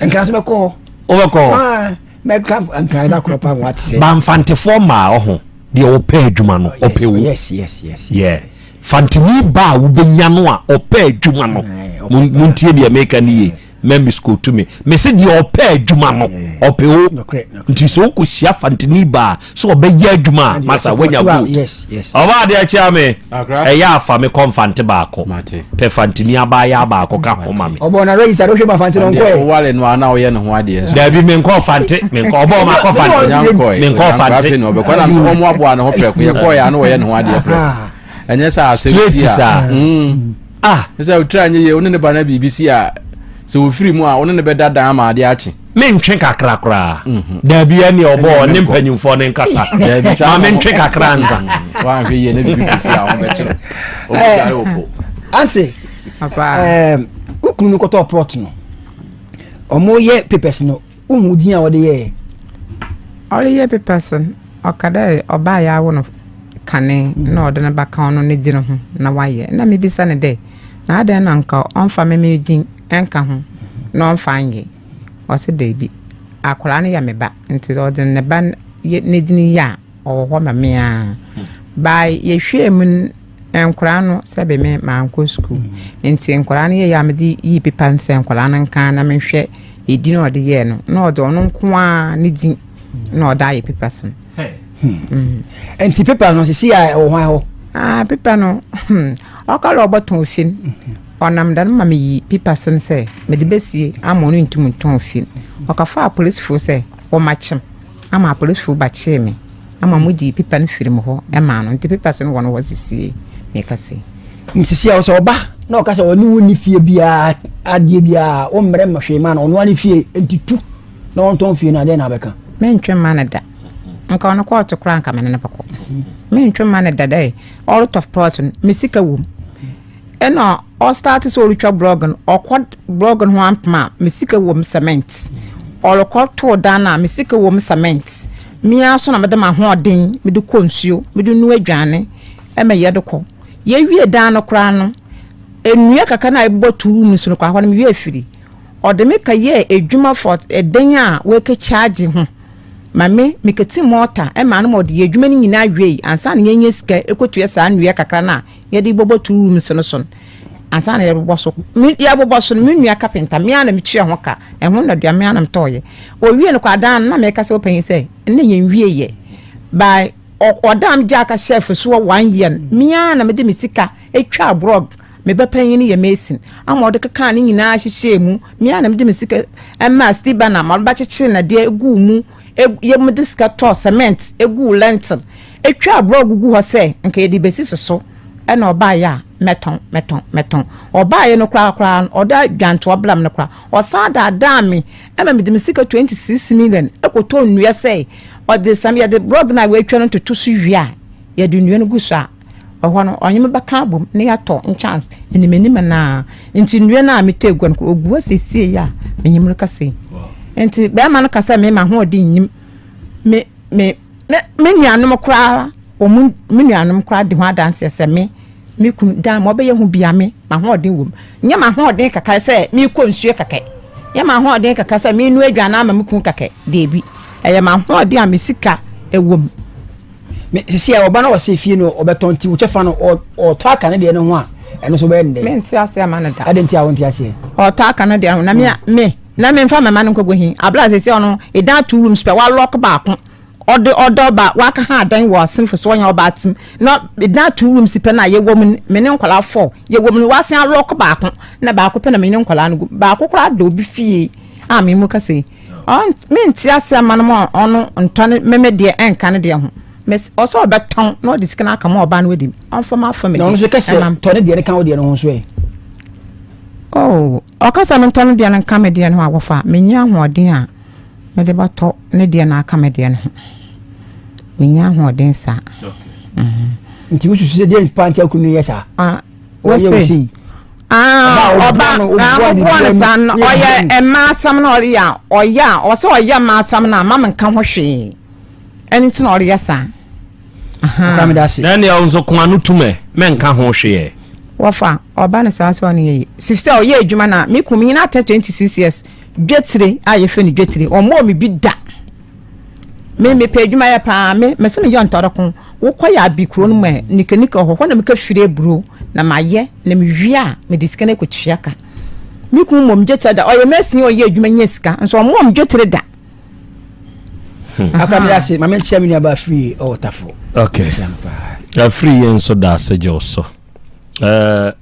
nkran nso bɛkɔ hɔ. Wobɛkɔ hɔ. Mɛka nkran da korɔ paa wɔn ate sɛ. Banfantefoɔ maa ɔho deɛ ɔpɛ adwuma no ɔpɛ wo. Yes yes yes. Yeah. Fantini ba a wobɛnya no a ɔpɛ adwuma no. Montie deɛ meka no yie. Mɛ miskotu me. Mese deɛ ɔpɛ adwuma no ɔpɛ o. Nti sɛ wokɔhyia fantini ba a sɛ ɔbɛyɛ adwuma a masa woanya gold. Ɔba adeɛ kyea me. Ɛyɛ afa me kɔ mfante baako. Pɛ fantini abaayaa baako ka ho ma me. Ɔbɔ na register wohwɛ ma fante no nkɔɛ. Wowale no a na woyɛ ne ho adeɛ nso. Dabi menkɔ fante menkɔ ɔbɔ ɔma kɔ fante. Menkɔ fante. Afei na ɔbɛkɔ na ɔmo aboa ne ho prɛko yɛkɔɔ yɛ a na wɔyɛ ne ho adeɛ prɛko. Ɛnyɛ sɛ asɛm si a. Ah. Sɛ wotiri anyɛ yie wo ne ne ba na biribi si a sɛ ofiri mu a wo ne ne bɛda dan ama adeɛ akye. Mentwe kakra koraa. Mhm. Dabi ɛne ɔbɔ ɔne mpanyimfoɔ ne nkasa. Ma mentwe kakra nsa. Wanhwɛ yie na biribi kɔsi a wɔbɛkyerɛ. Ɔbɛdware wo po. Ante, wo kunu no kɔtɔɔ plot no, ɔmo yɛ papers no, wohu din a wɔde yɛɛ? Ɔreyɛ papers no, ɔka dɛ ɔbaa yɛ awo no kane na ɔde no ba ka ɔno ne dzin ho na wɔayɛ. Nna mibisa no dɛ, na adɛn na nka ɔmmfa me me dzin nka ho na ɔmmfa nnyɛ? Ɔse dabi, akwadaa no yɛ me ba ntsi ɔdze ne ba ne dzin yɛ a, ɔwɔ hɔ ma me ara. By yɛhwɛɛ mu no, nkwadaa no sɛbe me mankɔ sukuu nti nkwadaa no yɛyɛ a mede yii pepa no sɛ nkwadaa no nka na menhwɛ edin a ɔde yɛɛ no na ɔde ɔno nko ara ne din na ɔde ayɛ pepa so no. Hmm. Nti pepa no sisi a ɛwɔ hwan hɔ? Ah, pepa no hmm, ɔka lɛ ɔbɔtɔn fie no ɔnam da no ma meyi pepa so no sɛ mede bɛsie ama ɔno ntum ntɔn fie no ɔkafa apolisifoɔ sɛ wɔmakyem ama apolisifoɔ ba kyee me ama mo gyee pepa no firi mo hɔ maa no nti pepa so no wɔ no hɔ sisie meka sei. Sisi a sɛ ɔba na ɔka sɛ ɔne wo nni fie biara adeɛ biara wo mmerɛ ma hwee ma no ɔno ara ne fie nti tu na ɔntɔn fie no adeɛ na abɛka. Mentwe mma no da nka ɔno kɔɔto koraa nka mene no bɛkɔ mentwe mma no da dɛ ɔretɔ plot no me sika wom Ɛna ɔstarte sɛ ɔretwa blɔg no, ɔkɔ blɔg no ho ampem a, me sika wɔ mu cement. Ɔrekɔ too dan no a, me sika wɔ mu cement. Me ara nso na mede m'ahoɔden mede kɔ nsuo, mede noa aduane ma yɛde kɔ. Yɛwie dan no koraa no, nnua kakra no a yɛbobɔ too rooms no koraa, hɔ no me werɛ firi. Ɔde me kɔyɛɛ adwuma for ɛdan a wɔrekɛkyaagye ho ma me, mekɛti mɔɔta ma no ma ɔde yɛɛ adwuma no nyinaa wiei ansa na yɛanya sika kɔtua saa nnua kakra no a yɛde bɔbɔ two rooms no so no ansa na yɛbobɔ so me yɛbobɔ so no me nua kapenta me ara na metua ho ka ɛho nnɔdua me ara na metɔɔyɛ owie no kɔ adan no na meka sɛ ɔpanyin sɛ ɛnna yɛn wie yɛ by ɔdan me gya aka hyɛ afasuo one year no me ara na mede me sika atwa aborɔ me ba panyin no yɛ mason ama ɔde kekaa ne nyinaa hyehyɛɛ mu me ara na mede me sika ɛmaa steve banner ma ɔde bɛkyekyere nadeɛ eguu mu yɛ mede sika tɔɔ cement eguu lentil Etwaa blɔɔg gu hɔ sɛ nka yɛde besi so so. Ɛna ɔbaeɛ a mɛtɔn mɛtɔn mɛtɔn. Ɔbaeɛ no koraa koraa no ɔde dwantoa blam no koraa ɔsan daadaa me ɛma mede me sika 26 million ɛkɔtɔ nnua sɛ ɔde sɛm yɛde blɔg no a wɔatwa no toto so wie a yɛde nnua no gu so a ɛhɔ no ɔnye me bɛka abom na yɛatɔ nkyans animanim no a nti nnua no a metɔ egua no koraa ɔgu hɔ seesei a menye mu rekasa yi nti bɛrima no ka sɛ me m'ahoɔden nnim me me Me me nuanom koraa, wɔn me nuanom koraa di ho adanseɛ sɛ me me kun dan ma ɔbɛyɛ ho bia me m'ahoɔden wɔ mu. Nyɛ m'ahoɔden kɛkɛ sɛ mekɔ nsuo kɛkɛ. Nyɛ m'ahoɔden kɛkɛ sɛ menoa aduane ama me kun kɛkɛ. Deebi. Ɛyɛ m'ahoɔden a me sika wɔ mu. Me sisi a ɔba na ɔsɛ fie no ɔbɛtɔn nti wo kyɛfa no ɔtɔ aka ne deɛ no ho a ɛno nso bɛyɛ ne dɛ. Mente aseɛ ama no da. Adɛn nti a wonte aseɛ? Ɔtɔ aka no deɛ ho na me me na memfa mɛma no nkɔgu he abla sɛsɛ ɔno ɛdan two rooms pɛ walɔk baako ɔde ɔdɔ ɔba waka ha adan wɔ asenfo so ɔnyɛ ɔba atem na ɛdan two rooms pɛ na yɛwɔ mu me ne nkɔla four yɛwɔ mu wasen alɔk baako na baako pɛ na me ne nkɔla no gu baako koraa da obi fie a me mu kasa yi mente ase ama no ma ɔno ntɔ ne meme deɛ ɛnka ne deɛ ho ɔsɛ ɔbɛtɔn na ɔde sika no aka ma ɔba no adi ɔmfa ma afa me na ɔno nso kɛsɛ tɔ ne deɛ ne ka wo deɛ no ho nso ɛ oh Ɔka sɛ mentɔ ne deɛ no nka me deɛ no ho a, wɔfa. Menni ahoɔden a mede bɛtɔ ne deɛ no aka me deɛ no ho. Menni ahoɔden saa. Nti wosusu sɛ deɛ paa nti akunu no yɛ saa? Ah, wose. Ah, ɔba no ɔboa no saa no ɔyɛ mmaa asɛm na ɔyɛ a ɔyɛ a ɔsɛ ɔyɛ mmaa asɛm no a ma menka ho hwee. Ɛno nti na ɔreyɛ saa. Ɔkra meda ase. Na nea nso ko ano tum ɛ, mɛnka ho hwee ɛ. Wɔfa ɔba no saa sɛ ɔne yɛ yi. Sif sɛ ɔyɛ adwuma na me kun menyina atɛ 26 years dwetire a yɛfrɛ no dwetire ɔmmɔɔ me bi da. Me mepɛ adwuma yɛ paa me mɛsɛ meyɛ ntɔrɔko wokɔ yɛ abi kuro no mu ɛ nikanika hɔ hɔ na meka firi aburo na mayɛ na mewie a mede sika no akɔtua ka. Me kun mmɔ me dwetire da ɔyɛ mɛsin ɔyɛ adwuma nya sika nso ɔmmɔɔ me dwetire da. Hmm. Akora mi ase maame nkyia mi nuaba afiri ɔwɔ tafo. Okay. Afiri yɛn nso da ase gye so. Ɛɛ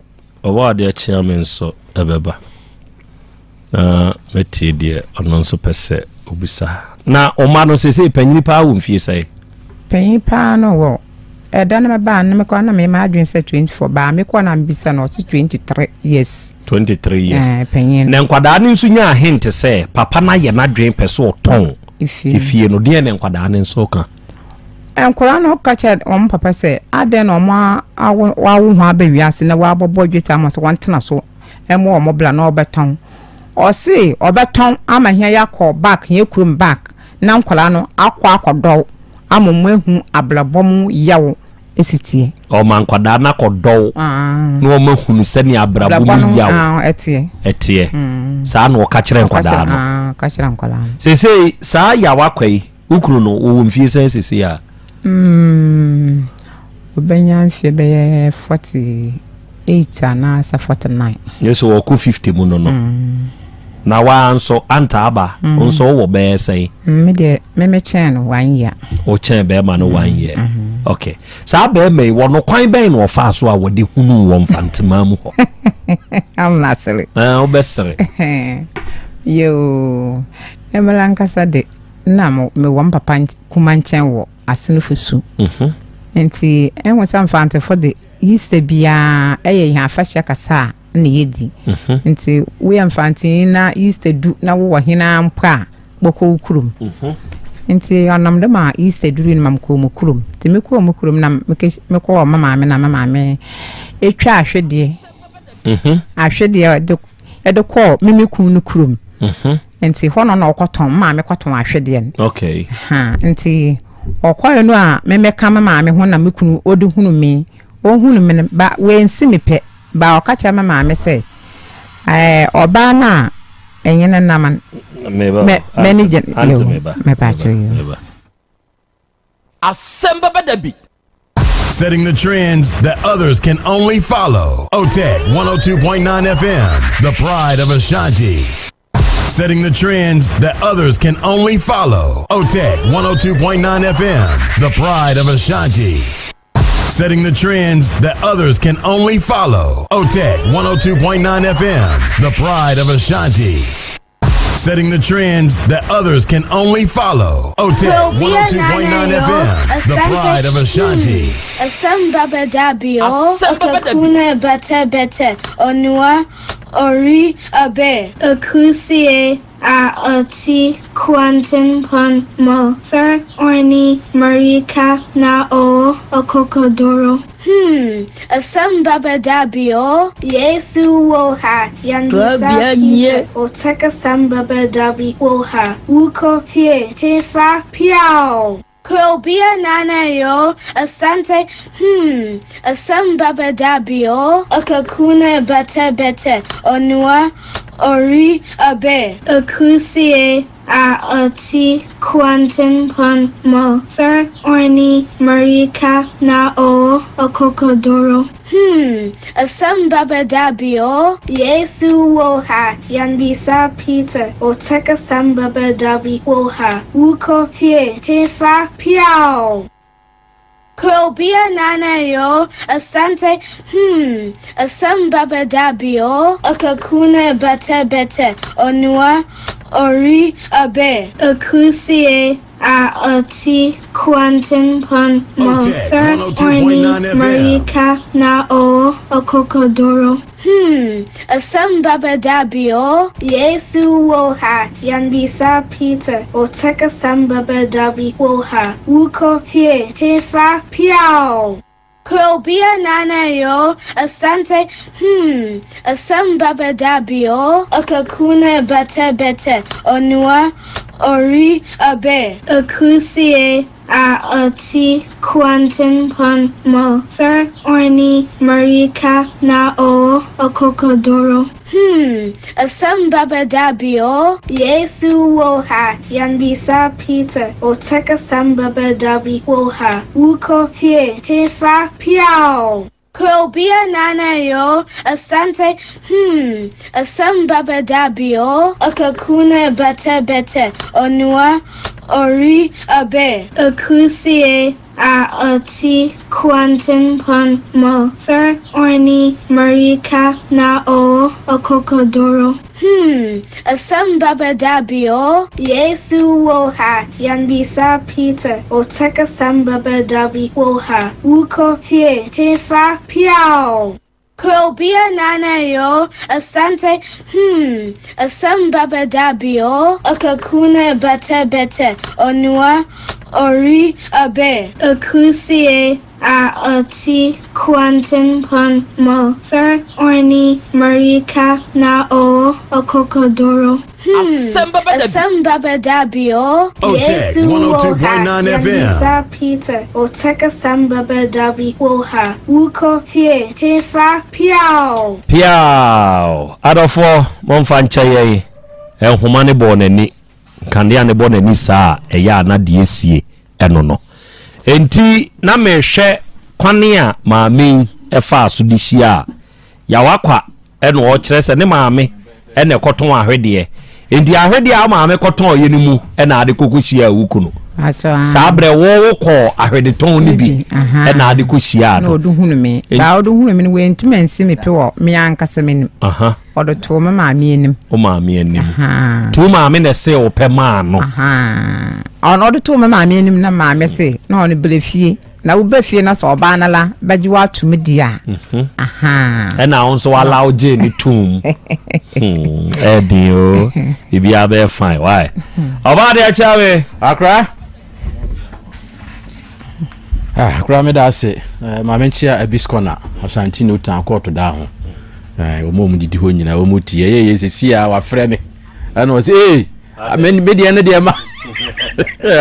ɔwɔ adeɛ kyea mi nso ɛbɛba. Na mɛtie deɛ ɔno nso pɛ sɛ obisa. Na ɔma no sese panyini paa wɔ mfie sɛe. Panyin paa no wɔ ɛda no mɛbaa no mekɔ na mema adwene sɛ 24 baa mekɔ na mebisa no ɔse 23 years. 23 years. Eh, panyin. Na nkwadaa no nso nyaa hint sɛ papa no ayɛ n'adwene pɛ sɛ ɔtɔn efie no. Deɛ na nkwadaa no nso ka? Nkwadaa no ka kyerɛ wɔn papa sɛ adɛn na wɔn awo awo ho aba wiase na wɔabɔbɔ dwetɛ ama sɛ wɔntena so ɛmo wɔn bla na ɔbɛtɔn. Ɔse ɔbɛtɔn ama hia yɛakɔ back hia kurom back na nkwadaa no akɔ akɔdɔw ama wɔn ahu abrabɔ mu yaw si teɛ. Ɔma nkwadaa no akɔdɔw ah. na wɔn ahunu sɛnea abrabɔ mu yaw ah, ɛteɛ. Ɛteɛ. Mm. Saa na ɔka kyerɛ nkwadaa no. Ah, ɔka kyerɛ nkwadaa no. Seesei saa yaw akwa yi, wo kunu no wɔwɔ mfie sɛn seesei a? Mm, ɔbɛnya mfie bɛyɛ 48 anaasɛ 49. Yɛ sɛ ɔkɔ 50 mu no no. Mm. Na waa nso anta aba mm. nso wowɔ bɛyɛ sɛn? Mm, me deɛ me me kyɛn no one year. O kyɛn bɛrima no one year. Mm -hmm. Okay. Saa bɛrima yi wɔ no kwan bɛn na ɔfaa so a wɔde hunu wɔ mfantema mu hɔ? Ama sere. Ɛɛ wobɛsere. Yoo, ɛmɛla nkasa de na mewɔ mpapa kuma nkyɛn wɔ asenfo su. Mhm. Nti ɛho sɛ mfantefo de Easter biara ɛyɛ yɛn afahyɛ kasa a na yɛdi. Mhm. Nti woyɛ mfantenyi na Easter du na wowɔ hen ara mpo a, bɔkɔ wo kurom. Mhm. Nti ɔnam do ma Easter durui no ma mekɔɔ mo kurom. Nti mekɔɔ mo kurom na mekɔɔ ma maame na ma maame etwa ahwedeɛ. Mhm. Ahwedeɛ de ɛde kɔɔ me me kun no kurom. Nti hɔ no na ɔkɔtɔn, me maame kɔtɔn ahwedeɛ no. Okay. Ha, nti ɔkɔɛ no a me mɛka me maame ho na me kunu ɔde hunu me. Ɔhunu me no, ba wansi me pɛ. Ba ɔka kyerɛ me maame sɛ, ɛɛ ɔbaa no a ɛnye no nam no, meba, m'ani gye no. Meba kyerɛ you. Asɛm bɛba da bi. Setting the trends that others can only follow. OTEC 102.9 FM, the pride of Ashanti. Setting the trends that others can only follow. OTEC 102.9 FM, the pride of Ashanti. Setting the trends that others can only follow. OTEC 102.9 FM, the pride of Ashanti. Setting the trends that others can only follow. OTEC 102.9 FM, the pride of Ashanti. Asɛm ba bɛda bi o, ɔkakuna bɛtɛ bɛtɛ, ɔnoa ɔri abɛ. Akusie a ɔte kwantempɔn mu sɛ ɔne mmirika na ɔwɔ ɔkokoduro. Hmm, asɛm ba bɛda bi o, Yesu wɔ ha, yɛmmisa Peter, ɔtɛk asɛm ba bɛda bi wɔ ha, wokɔ tie, hefa, piaw! Krobea nana yo, Asante, hmm, asɛm ba bɛda bi o, ɔkakuna bɛtɛ bɛtɛ, ɔnoa ɔri abɛ. Akusie a ɔte kwantempɔn mu sɛ ɔne mmirika na ɔwɔ ɔkokoduro. Hmm, asɛm ba bɛda bi o, Yesu wɔ ha, yɛmmisa Peter, ɔtɛk asɛm ba bɛda bi wɔ ha, wokɔ tie, hefa, piaw! Krobea nana yo, Asante, hmm, asɛm ba bɛda bi o, ɔkakuna bɛtɛ bɛtɛ, ɔnoa ɔri abɛ. Akusie a ɔte kwantempɔn mu OTEC sɛ ɔne 102.9 FM. mmirika na ɔwɔ ɔkokoduro. Hmm, asɛm ba bɛda bi o, Yesu wɔ ha, yɛmmisa Peter, ɔtɛk asɛm ba bɛda bi wɔ ha, wokɔ tie, hefa, piaw! Krobea nana yo, Asante, hmm, asɛm ba bɛda bi o, ɔkakuna bɛtɛ bɛtɛ, ɔnoa ɔri abɛ. Akusie a ɔte kwantempɔn mu sɛ ɔne mmirika na ɔwɔ ɔkokoduro. Hmm, asɛm ba bɛda bi o, Yesu wɔ ha, yɛmmisa Peter, ɔtɛk asɛm ba bɛda bi wɔ ha, wokɔ tie, hefa, piaw! Krobea nana yo, Asante, hmm, asɛm ba bɛda bi o, ɔkakuna bɛtɛ bɛtɛ, ɔnoa ɔri abɛ. Akusie a ɔte kwantempɔn mu sɛ ɔne mmirika na ɔwɔ ɔkokoduro. Hmm, asɛm ba bɛda bi o, Yesu wɔ ha, yɛmmisa Peter, ɔtɛk asɛm ba bɛda bi wɔ ha, wokɔ tie, hefa, piaw! Krobea nana yo, Asante, hmm, asɛm ba bɛda bi o, ɔkakuna bɛtɛ bɛtɛ, ɔnoa ɔri abɛ. Akusie a ɔte kwantempɔn mu sɛ ɔne mmirika na ɔwɔ ɔkokoduro. Hmm, Asɛm ba bɛda bi. asɛm ba bɛda bi o, OTEC Yesu wɔ ha, 102.9 FM. yɛmmisa Peter, ɔtɛk asɛm ba bɛda bi wɔ ha, wokɔ tie, hefa, piaw! Piaw! Adɔfoɔ, momfa nkyɛ yɛn. Nhoma no bɔɔ n'ani. Nkanea no bɔ n'ani saa a, ɛyɛ a na deɛ esie ɛno no. Enti na mehwɛ kwane a maame yi faa so de hyiaa Yawakwa ɛna ɔkyerɛ sɛ ne maame ɛna ɛkɔtɔn ahwedeɛ. Enti ahwedeɛ a maame kɔtɔn yɛ no mu ɛna ade kɔkɔ hyiaa wo kunu. Saa berɛ wo wo kɔɔ ahwedetɔn no bi ɛna ade kɔ hyiaa na no. ɔde hunu me. Baa ɔde hunu me no wantumi ansi me pe wɔ me ankasa m'anim. Ɔde too me maame anim. Wo maame anim. Nti wo maame na ɛsee wo pɛ maa no. Ɔno ɔde too me maame anim na maame se na ɔno brɛ fie. Na woba fie na sɛ ɔbaa no la bɛgye wo atom di a. Mhm. Ɛna wo nso wala wo gye ne tom. Ɛden o. Biribiara bɛyɛ fine. Why? Ɔbaa deɛ kyɛ me. Akra. Ah, akra me da ase. Eh, maame nkyia Abis Corner, Asante New Town kɔɔto daa ho. Eh, wɔn a wɔn didi hɔ nyinaa wɔn ti. Ɛyɛ yɛ sisi a wafrɛ me. Ɛna ɔsɛ ee. Me me deɛ ne deɛ ma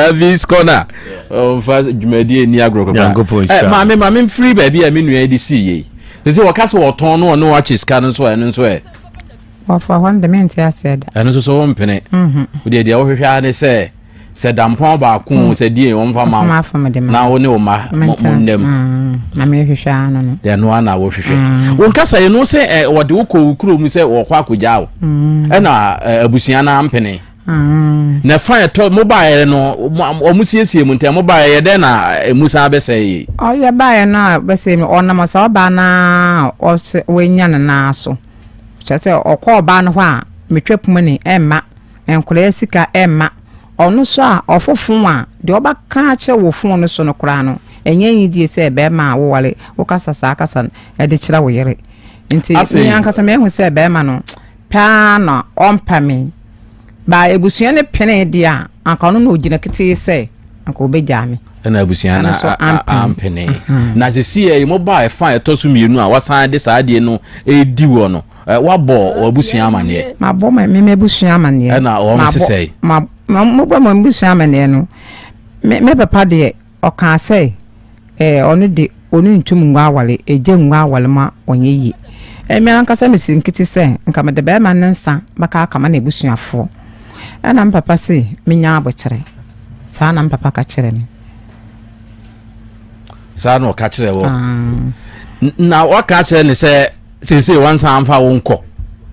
Abis Corner. Ɔmfa dwumadie ni agorɔ kakra. Eh, maame maame mfiri baabi a me nua de sii yei. Sɛ sɛ wɔka sɛ wɔtɔn no ɔne wɔakye sika no nso ɛno nso ɛ. Wɔfa hɔ no de mente aseɛ da. Ɛno nso so wompene. Mhm. Wodeɛ deɛ wohwehwɛ ara ne sɛ sɛ dampɔn baako o sɛ die wɔmfa ma wo na wo ne wo mma mo nnam. Mm, na mehwehwɛ ara no no. Deɛ ɛno ara na wohwehwɛ. Mm. Wo nkasa yi no sɛ ɛ wɔde wo kɔ wo kurom sɛ wɔkɔ akɔgyaa wo. Mm. Ɛna abusua no ampene. Na ɛfa ɛtɔ mo baeɛ no wɔn siesie mu ntɛm mo baeɛ yɛ dɛn na emu san bɛsɛe yi. Ɔyɛ baeɛ no a bɛsɛe mu ɔnam ɔsɛ ɔbaa no a ɔsɛ wɔanya ne nan so. Kyerɛ sɛ ɔkɔ ɔbaa no hɔ a metwa poma ni ɛmma. nkwadaa sika mma. Ɔno nso a ɔfo fon a, deɛ ɔbɛka akyerɛ wo fon no so no koraa no, ɛnyɛ anidie sɛ barima a woware wokasa saa kasa no de kyerɛ wo yere. Nti me ankasa mahu sɛ barima no pɛ ara na ɔmpɛ me. Ba abusua no penee deɛ a, anka ɔno na ɔgyina ketee sɛ anka ɔbɛgyaa me. Ɛna abusua no ampene. Na sisi yɛ mo ba ɛfa ɛtɔ so mmienu a wasan de saa adeɛ no redi wɔ no, wabɔ w'abusua amaneɛ? Mabɔ me m'abusua amaneɛ. Ɛna wɔn sesɛe? Mabɔ m'abusua amaneɛ no, me papa deɛ ɔkaa sɛ Ɛɛ, ɔno de, ɔno ntum ngu aware, egya ngu aware ma ɔnyɛ yie. Ɛɛ, me ankasa mesi nkete sɛ nka mede barima no nsa bɛka akama n'abusuafoɔ. Ɛna me papa se menya aboterɛ. Saa na me papa ka kyerɛɛ me. Saa na ɔka kyerɛɛ wo? Na waka akyerɛ ne sɛ seesei wansan mfa wo nkɔ?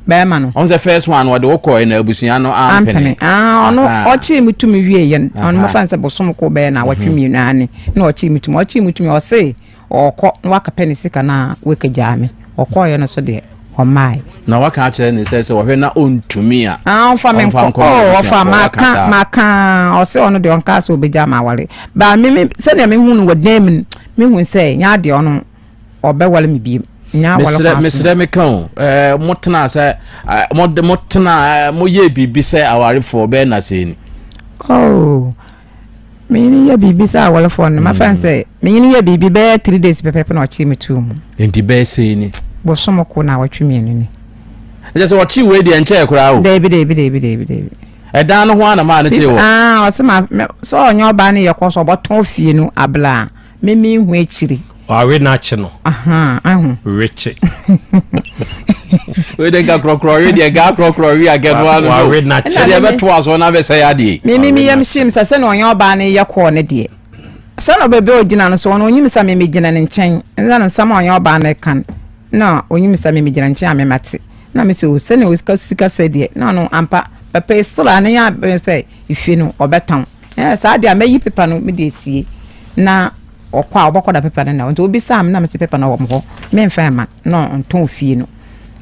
Bɛrima no. Ɔn sɛ first one ɔde wo kɔɛ na abusua no ampene. Ah, ɔno ɔkyee me tumi wie yɛ no. Ɔno mɛfa no sɛ bosom ko bɛyɛ na awɔtwe mhm. mmienu ane na ɔkyee me tumi. Ɔkyee me tumi ɔse ɔkɔ na wakɛpɛ ne sika na wakagyaa me. Ɔkɔɔyɛ no so deɛ ɔmaae. Na waka akyerɛ ne sɛ sɛ ɔhwɛ na ɔntumi a. Ah, ɔmfa me nkɔ. Oh, ɔfa maka maka ɔse ɔno deɛ ɔnkaa sɛ ɔbɛgyaa me aware. Ba me me sɛdeɛ mehu no wɔ dan mu no mehu sɛ nyɛ adeɛ ɔno ɔbɛwale me biem. Mesrɛ mesrɛ meka o ɛɛ mo tena sɛ mo de mo tena mo yɛ biribi sɛ awarefoɔ bɛyɛ na sɛ ni. Oh menyini yɛ biribi sɛ awarefoɔ no mafa mm. sɛ menyini yɛ biribi bɛyɛ three days pɛpɛpɛ na ɔkye me tuu mu. Nti bɛyɛ sɛ ni. Bosom ko na awɔtwe mmienu ni. Ɛkyɛ sɛ ɔkye wei deɛ nkyɛɛ koraa o. Dabi dabi dabi dabi dabi. Ɛdan no ho ara na maa no kyee wɔ. Ah ɔsɛ ma sɛ ɔnyɛ ɔbaa no yɛ kɔ so ɔbɔtɔn fie no abla. Me me hu akyiri. Wawe n'akye no. Ahaa ahu. Wekye. Wei de nka korɔkorɔ we deɛ gaa korɔkorɔ we a kɛ no ano. Wawe n'akye. Ɛdeɛ bɛto aso na bɛsɛ yɛ adeɛ. Me me me yam hyem sɛ sɛ na ɔnyɛ ɔbaa no yɛ kɔɔ ne deɛ. Sɛ na ɔbɛbɛ ɔgyina no so ɔno onyim sɛ me me gyina ne nkyɛn. Ɛna no nsɛm a ɔnyɛ ɔbaa no ka no na onyim sɛ me me gyina nkyɛn a me ma te. Na me sɛ o sɛ na ɔka sika sɛ deɛ na ɔno ampa papa yi still a ne yɛ abɛn sɛ efie no ɔbɛtɔn. Ɛɛ saa deɛ a mɛyi pepa no mede asie na ɔkɔ a ɔbɛkɔ da pepa no na nti obisaa me na mese pepa no wɔ me hɔ memfa mma na ɔntɔn fie no.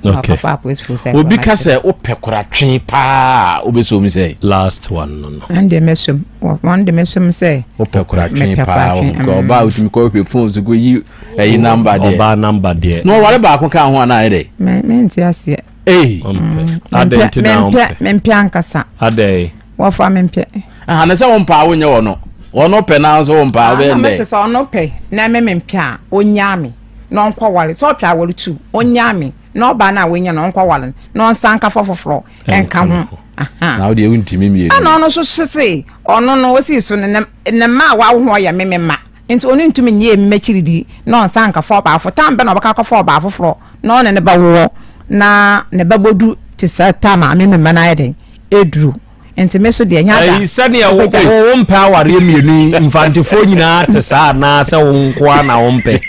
Na Okay. ɔkɔfa apolisifoɔ sɛ Obi nkɔma ka kyerɛ. sɛ wopɛ koratwe paa a wobɛsɔ mu sɛ Last one no no. Ɛn deɛ mɛsɔ mu wɔn de mɛsɔ mu sɛ wopɛ koratwe mepɛ paa koratwe wɔ hɔ. Ɔbaa a wotumi kɔhwɛ phone so kɔyi ɛyi namba deɛ. Ɔbaa namba deɛ. Na ɔware baako ka ho anaa ayɛ dɛ? Me mente aseɛ. Ei. Ɔmpɛ. Adɛn nti na Mempɛ ɔmpɛ? mempɛ ankasa. Adɛn? Wɔfa mempɛ. Aha ne sɛ wompɛ a wonyɛ ɔno. Ɔno pɛ na nso wompɛ a wobɛyɛ Ah, na ndɛn? mese sɛ ɔno pɛ na me mempɛ a, ɔnyaa me na ɔnkɔware. Sɛ ɔpɛ aware tu, ɔnyaa me na ɔbaa no a wanya no ɔnkɔware no na ɔnsan nka fa foforɔ nka ho. Aha. Na wo deɛ wontumi mmienu. Ɛna ɔno nso se ɔno no osii so no ne ne mma a wawo ho ɔyɛ me me mma. Nti ɔno ntumi nyɛ me m'akyiridi na ɔnsan nka fa ɔbaa foforɔ. Tam bɛ na ɔbɛka akɔfa ɔbaa foforɔ na ɔne ne bɛwoɔ na ne ba bɔdu te sɛ tam a me me mma no ayɛ dɛn ɛduru. Nti me so deɛ nyɛ ada. Ɛyi sɛdeɛ wo wo wo mpɛ awareɛ mmienu yi mfantefoɔ nyinaa te saa anaa sɛ wo nko ara na wo mpɛ.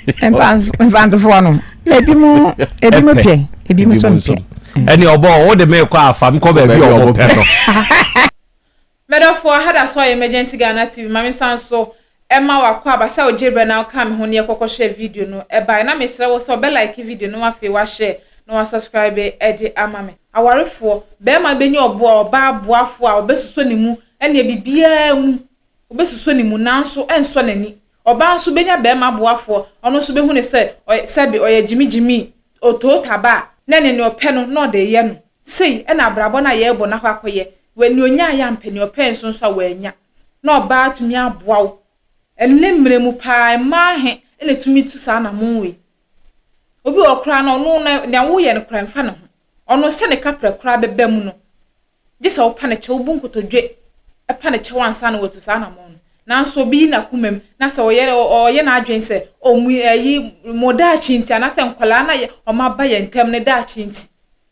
Mfantefoɔ no ebi mu ebi mu pɛ ebi mu so mpɛ. Ɛne ɔbɔ wo de me kɔ afa me kɔ baabi a ɔmo pɛ no. Medɔfoɔ, ha da so ayɛ Emergency Ghana TV, ma me nsan so ma w'akwaaba sɛ wogye berɛ na woka me ho ne yɛkɔkɔ hwɛ video no baeɛ. Na mesrɛ wo sɛ wobɛ like video no na afei w'ashare na wa subscribe de ama me. Awarefoɔ, barima bɛnya ɔboa ɔbaa boafoɔ a ɔbɛsosɔ ne mu ɛneɛ biribiara mu ɔbɛsosɔ ne mu nanso ɛnsɔ n'ani. Ɔbaa nso bɛnya barima boafoɔ ɔno nso bɛhu no sɛ ɔyɛ sɛbe ɔyɛ gyimigyimi, ɔtoo taba a na ɛneɛ deɛ ɔpɛ no na ɔde reyɛ no. Sei na abrabɔ no a yɛrebɔ no akɔ akɔyɛ. Wɛ nea ɔnyaeɛ ampɛ, nea ɔpɛɛ nso nso a wannya. Na ɔbaa atumi aboa wo. Ɛnnɛ mmerɛ mu paa, mmaa he na ɛtumi tu saa anamon wei. Obi wɔ hɔ koraa no, ɔno no, nea woyɛ no koraa mfa ne ho. Ɔno sɛ ne kaprɛ koraa bɛba mu no, gye sɛ wopa ne kyɛw, wobu nkotodwe pa ne kyɛw ansa na watu saa anamon no. Nanso obi yi n'akoma mu na sɛ ɔyɛ ɔyɛ n'adwene sɛ, oh, mo ayi mo daakye nti anaasɛ nkwadaa no a wɔaba yɛn ntam no daakye nti,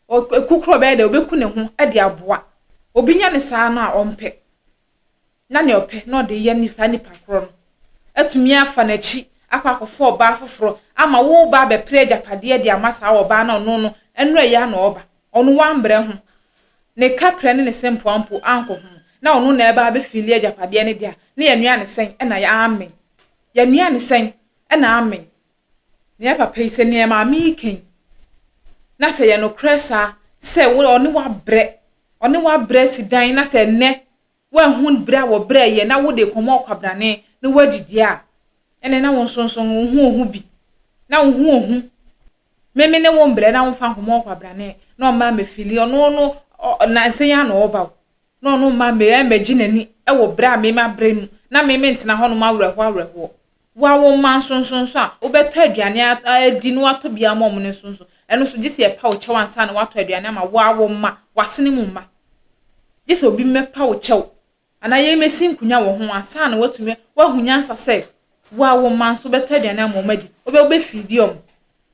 Ɔku koro ɔbɛyɛ dɛ ɔbɛku ne ho de aboa. Obi nya ne saa no a ɔmpɛ. Na nea ɔpɛ na ɔde yɛ ne saa nipa korɔ no. Atumi afa n'akyi akɔ akɔfa ɔbaa foforɔ ama wo ba abɛpere agyapadeɛ de ama saa ɔbaa no a ɔno no ɛno ɛyɛ a na ɔba. Ɔno wambrɛ ho. Ne kaprɛ ne ne sempoa mpo ankɔ ho. Na ɔno na ɛba abɛfili agyapadeɛ no deɛ a, na yɛnoa ne sɛn ɛna yɛ amen. Yɛnoa ne sɛn ɛna amen. Nea papa yi, sɛ nea maame yi ka yi, na sɛ ɛyɛ nokorɛ saa sɛ wo ɔne wo abrɛ. Ɔne wo abrɛ asi dan na sɛ nnɛ woanhu brɛ a wɔbrɛeɛ na wode rekɔma ɔkwabrane na woadi deɛ a, ɛnneɛ na wo nso nso wo ho ohu bi. Na wo ho ohu. Me me ne wo mbrɛ na womfa nkɔma ɔkwabrane na ɔmma mmɛfili. Ɔno no, nansa yi ara na ɔreba o. Na ɔno mma mmɛgye n'ani wɔ brɛ a me mabrɛ mu na me mentena hɔnom awerɛhoɔ awerɛhoɔ. Wo a wo mma nsonso nso a, wobɛtɔ aduane adi na woatɔ bi ama wɔn no nso nso, ɛno nso gye sɛ yɛpa wo kyɛw ansa na woatɔ aduane ama wo a wo mma, w'asene mu mma. Gye sɛ obi mmɛpa wo kyɛw anaa yɛmmɛsi nkonnwa wɔ ho ansa na woatumi woahu nyansa sɛ wo a wo mma nso wobɛtɔ aduane ama wɔn adi, wobɛ wobɛfiidi wɔn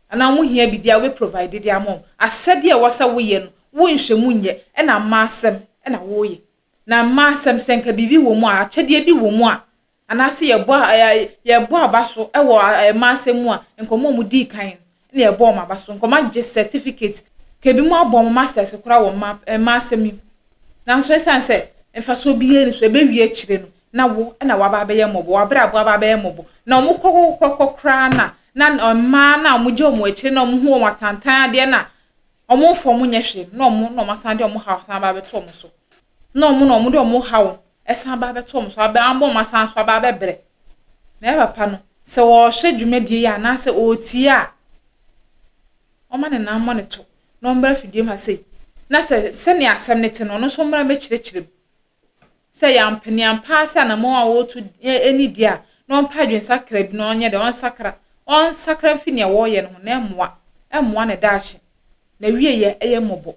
anaa wɔn hia biribi a wobɛ provide de ama wɔn. Asɛdeɛ ɛwɔ sɛ woyɛ no, wonhwɛ mu nyɛ ɛna mma asɛm ɛna woyɛ. Na mma asɛm sɛ nka biribi wɔ mu a, akyɛdeɛ bi wɔ mu a, Anaase yɛbɔ yɛbɔ aba so wɔ mmaa asɛm mu a, nka wɔn a wɔdii kan no na yɛbɔ wɔn aba so. Nka wɔagye certificate. Nka ebinom abɔ wɔn masters koraa wɔ mmaa mmaa asɛm yi mu. Nanso esiane sɛ mfasoɔ biara nni so, ɛbɛwie akyire no, na wo na woaba abɛyɛ mmɔbɔ, w'abrabɔ aba abɛyɛ mmɔbɔ. Na wɔkɔkɔkɔkɔ koraa no a, na mmaa no a wɔgye wɔn akyire na wɔhu wɔn atantan adeɛ no a, wɔmfa wɔn nyɛ hwee no, na wɔn na wɔasan de wɔn haw asan aba abɛto wɔn so. Na wɔn na wɔde wɔn haw san ba abɛto wɔn so, abɛ abɔ wɔn asan so aba abɛbrɛ. Na yɛ papa no, sɛ ɔrehwɛ dwumadie yi anaasɛ ɔretie a, ɔma ne nan mmɔ ne to na ɔmmra afidie mu ha sei. Na sɛ sɛnea asɛm no te no, ɔno nso mmra mmɛkyerɛkyerɛ mu. Sɛ ɛyɛ ampa ni ampa ara sɛ anammɔn a ɔretu ni deɛ a, na ɔmpɛ adwensakra bi na ɔnyɛ dɛ, ɔnsakra. Ɔnsakra mfi nea ɔreyɛ no ho na ɛmmoa, ɛmmoa ne daakye. N'awieeɛ yɛ mmɔbɔ.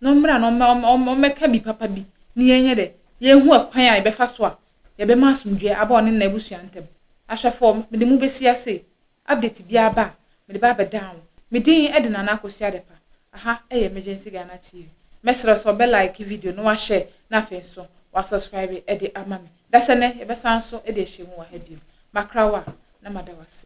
Na ɔmmra na ɔmmɛka bi papa bi na yɛnyɛ dɛ, yɛnhu ɛkwan a yɛbɛfa so a yɛbɛma asomdwoeɛ aba ɔne n'abusua ntam. Ahwɛfoɔ, mede mo bɛsi ase. Update biara ba a, mede ba abɛdan wo. Me din de Nana Akosua Adepa. Aha yɛ Emergency Ghana TV. Mɛsrɛ wo sɛ wobɛ like video na woahyɛ na afei nso woasubscribe de ama me. Dasɛ nnɛ yɛbɛsan nso de ahyia mu wɔ ha bio. Makra wo a, na mada wo ase.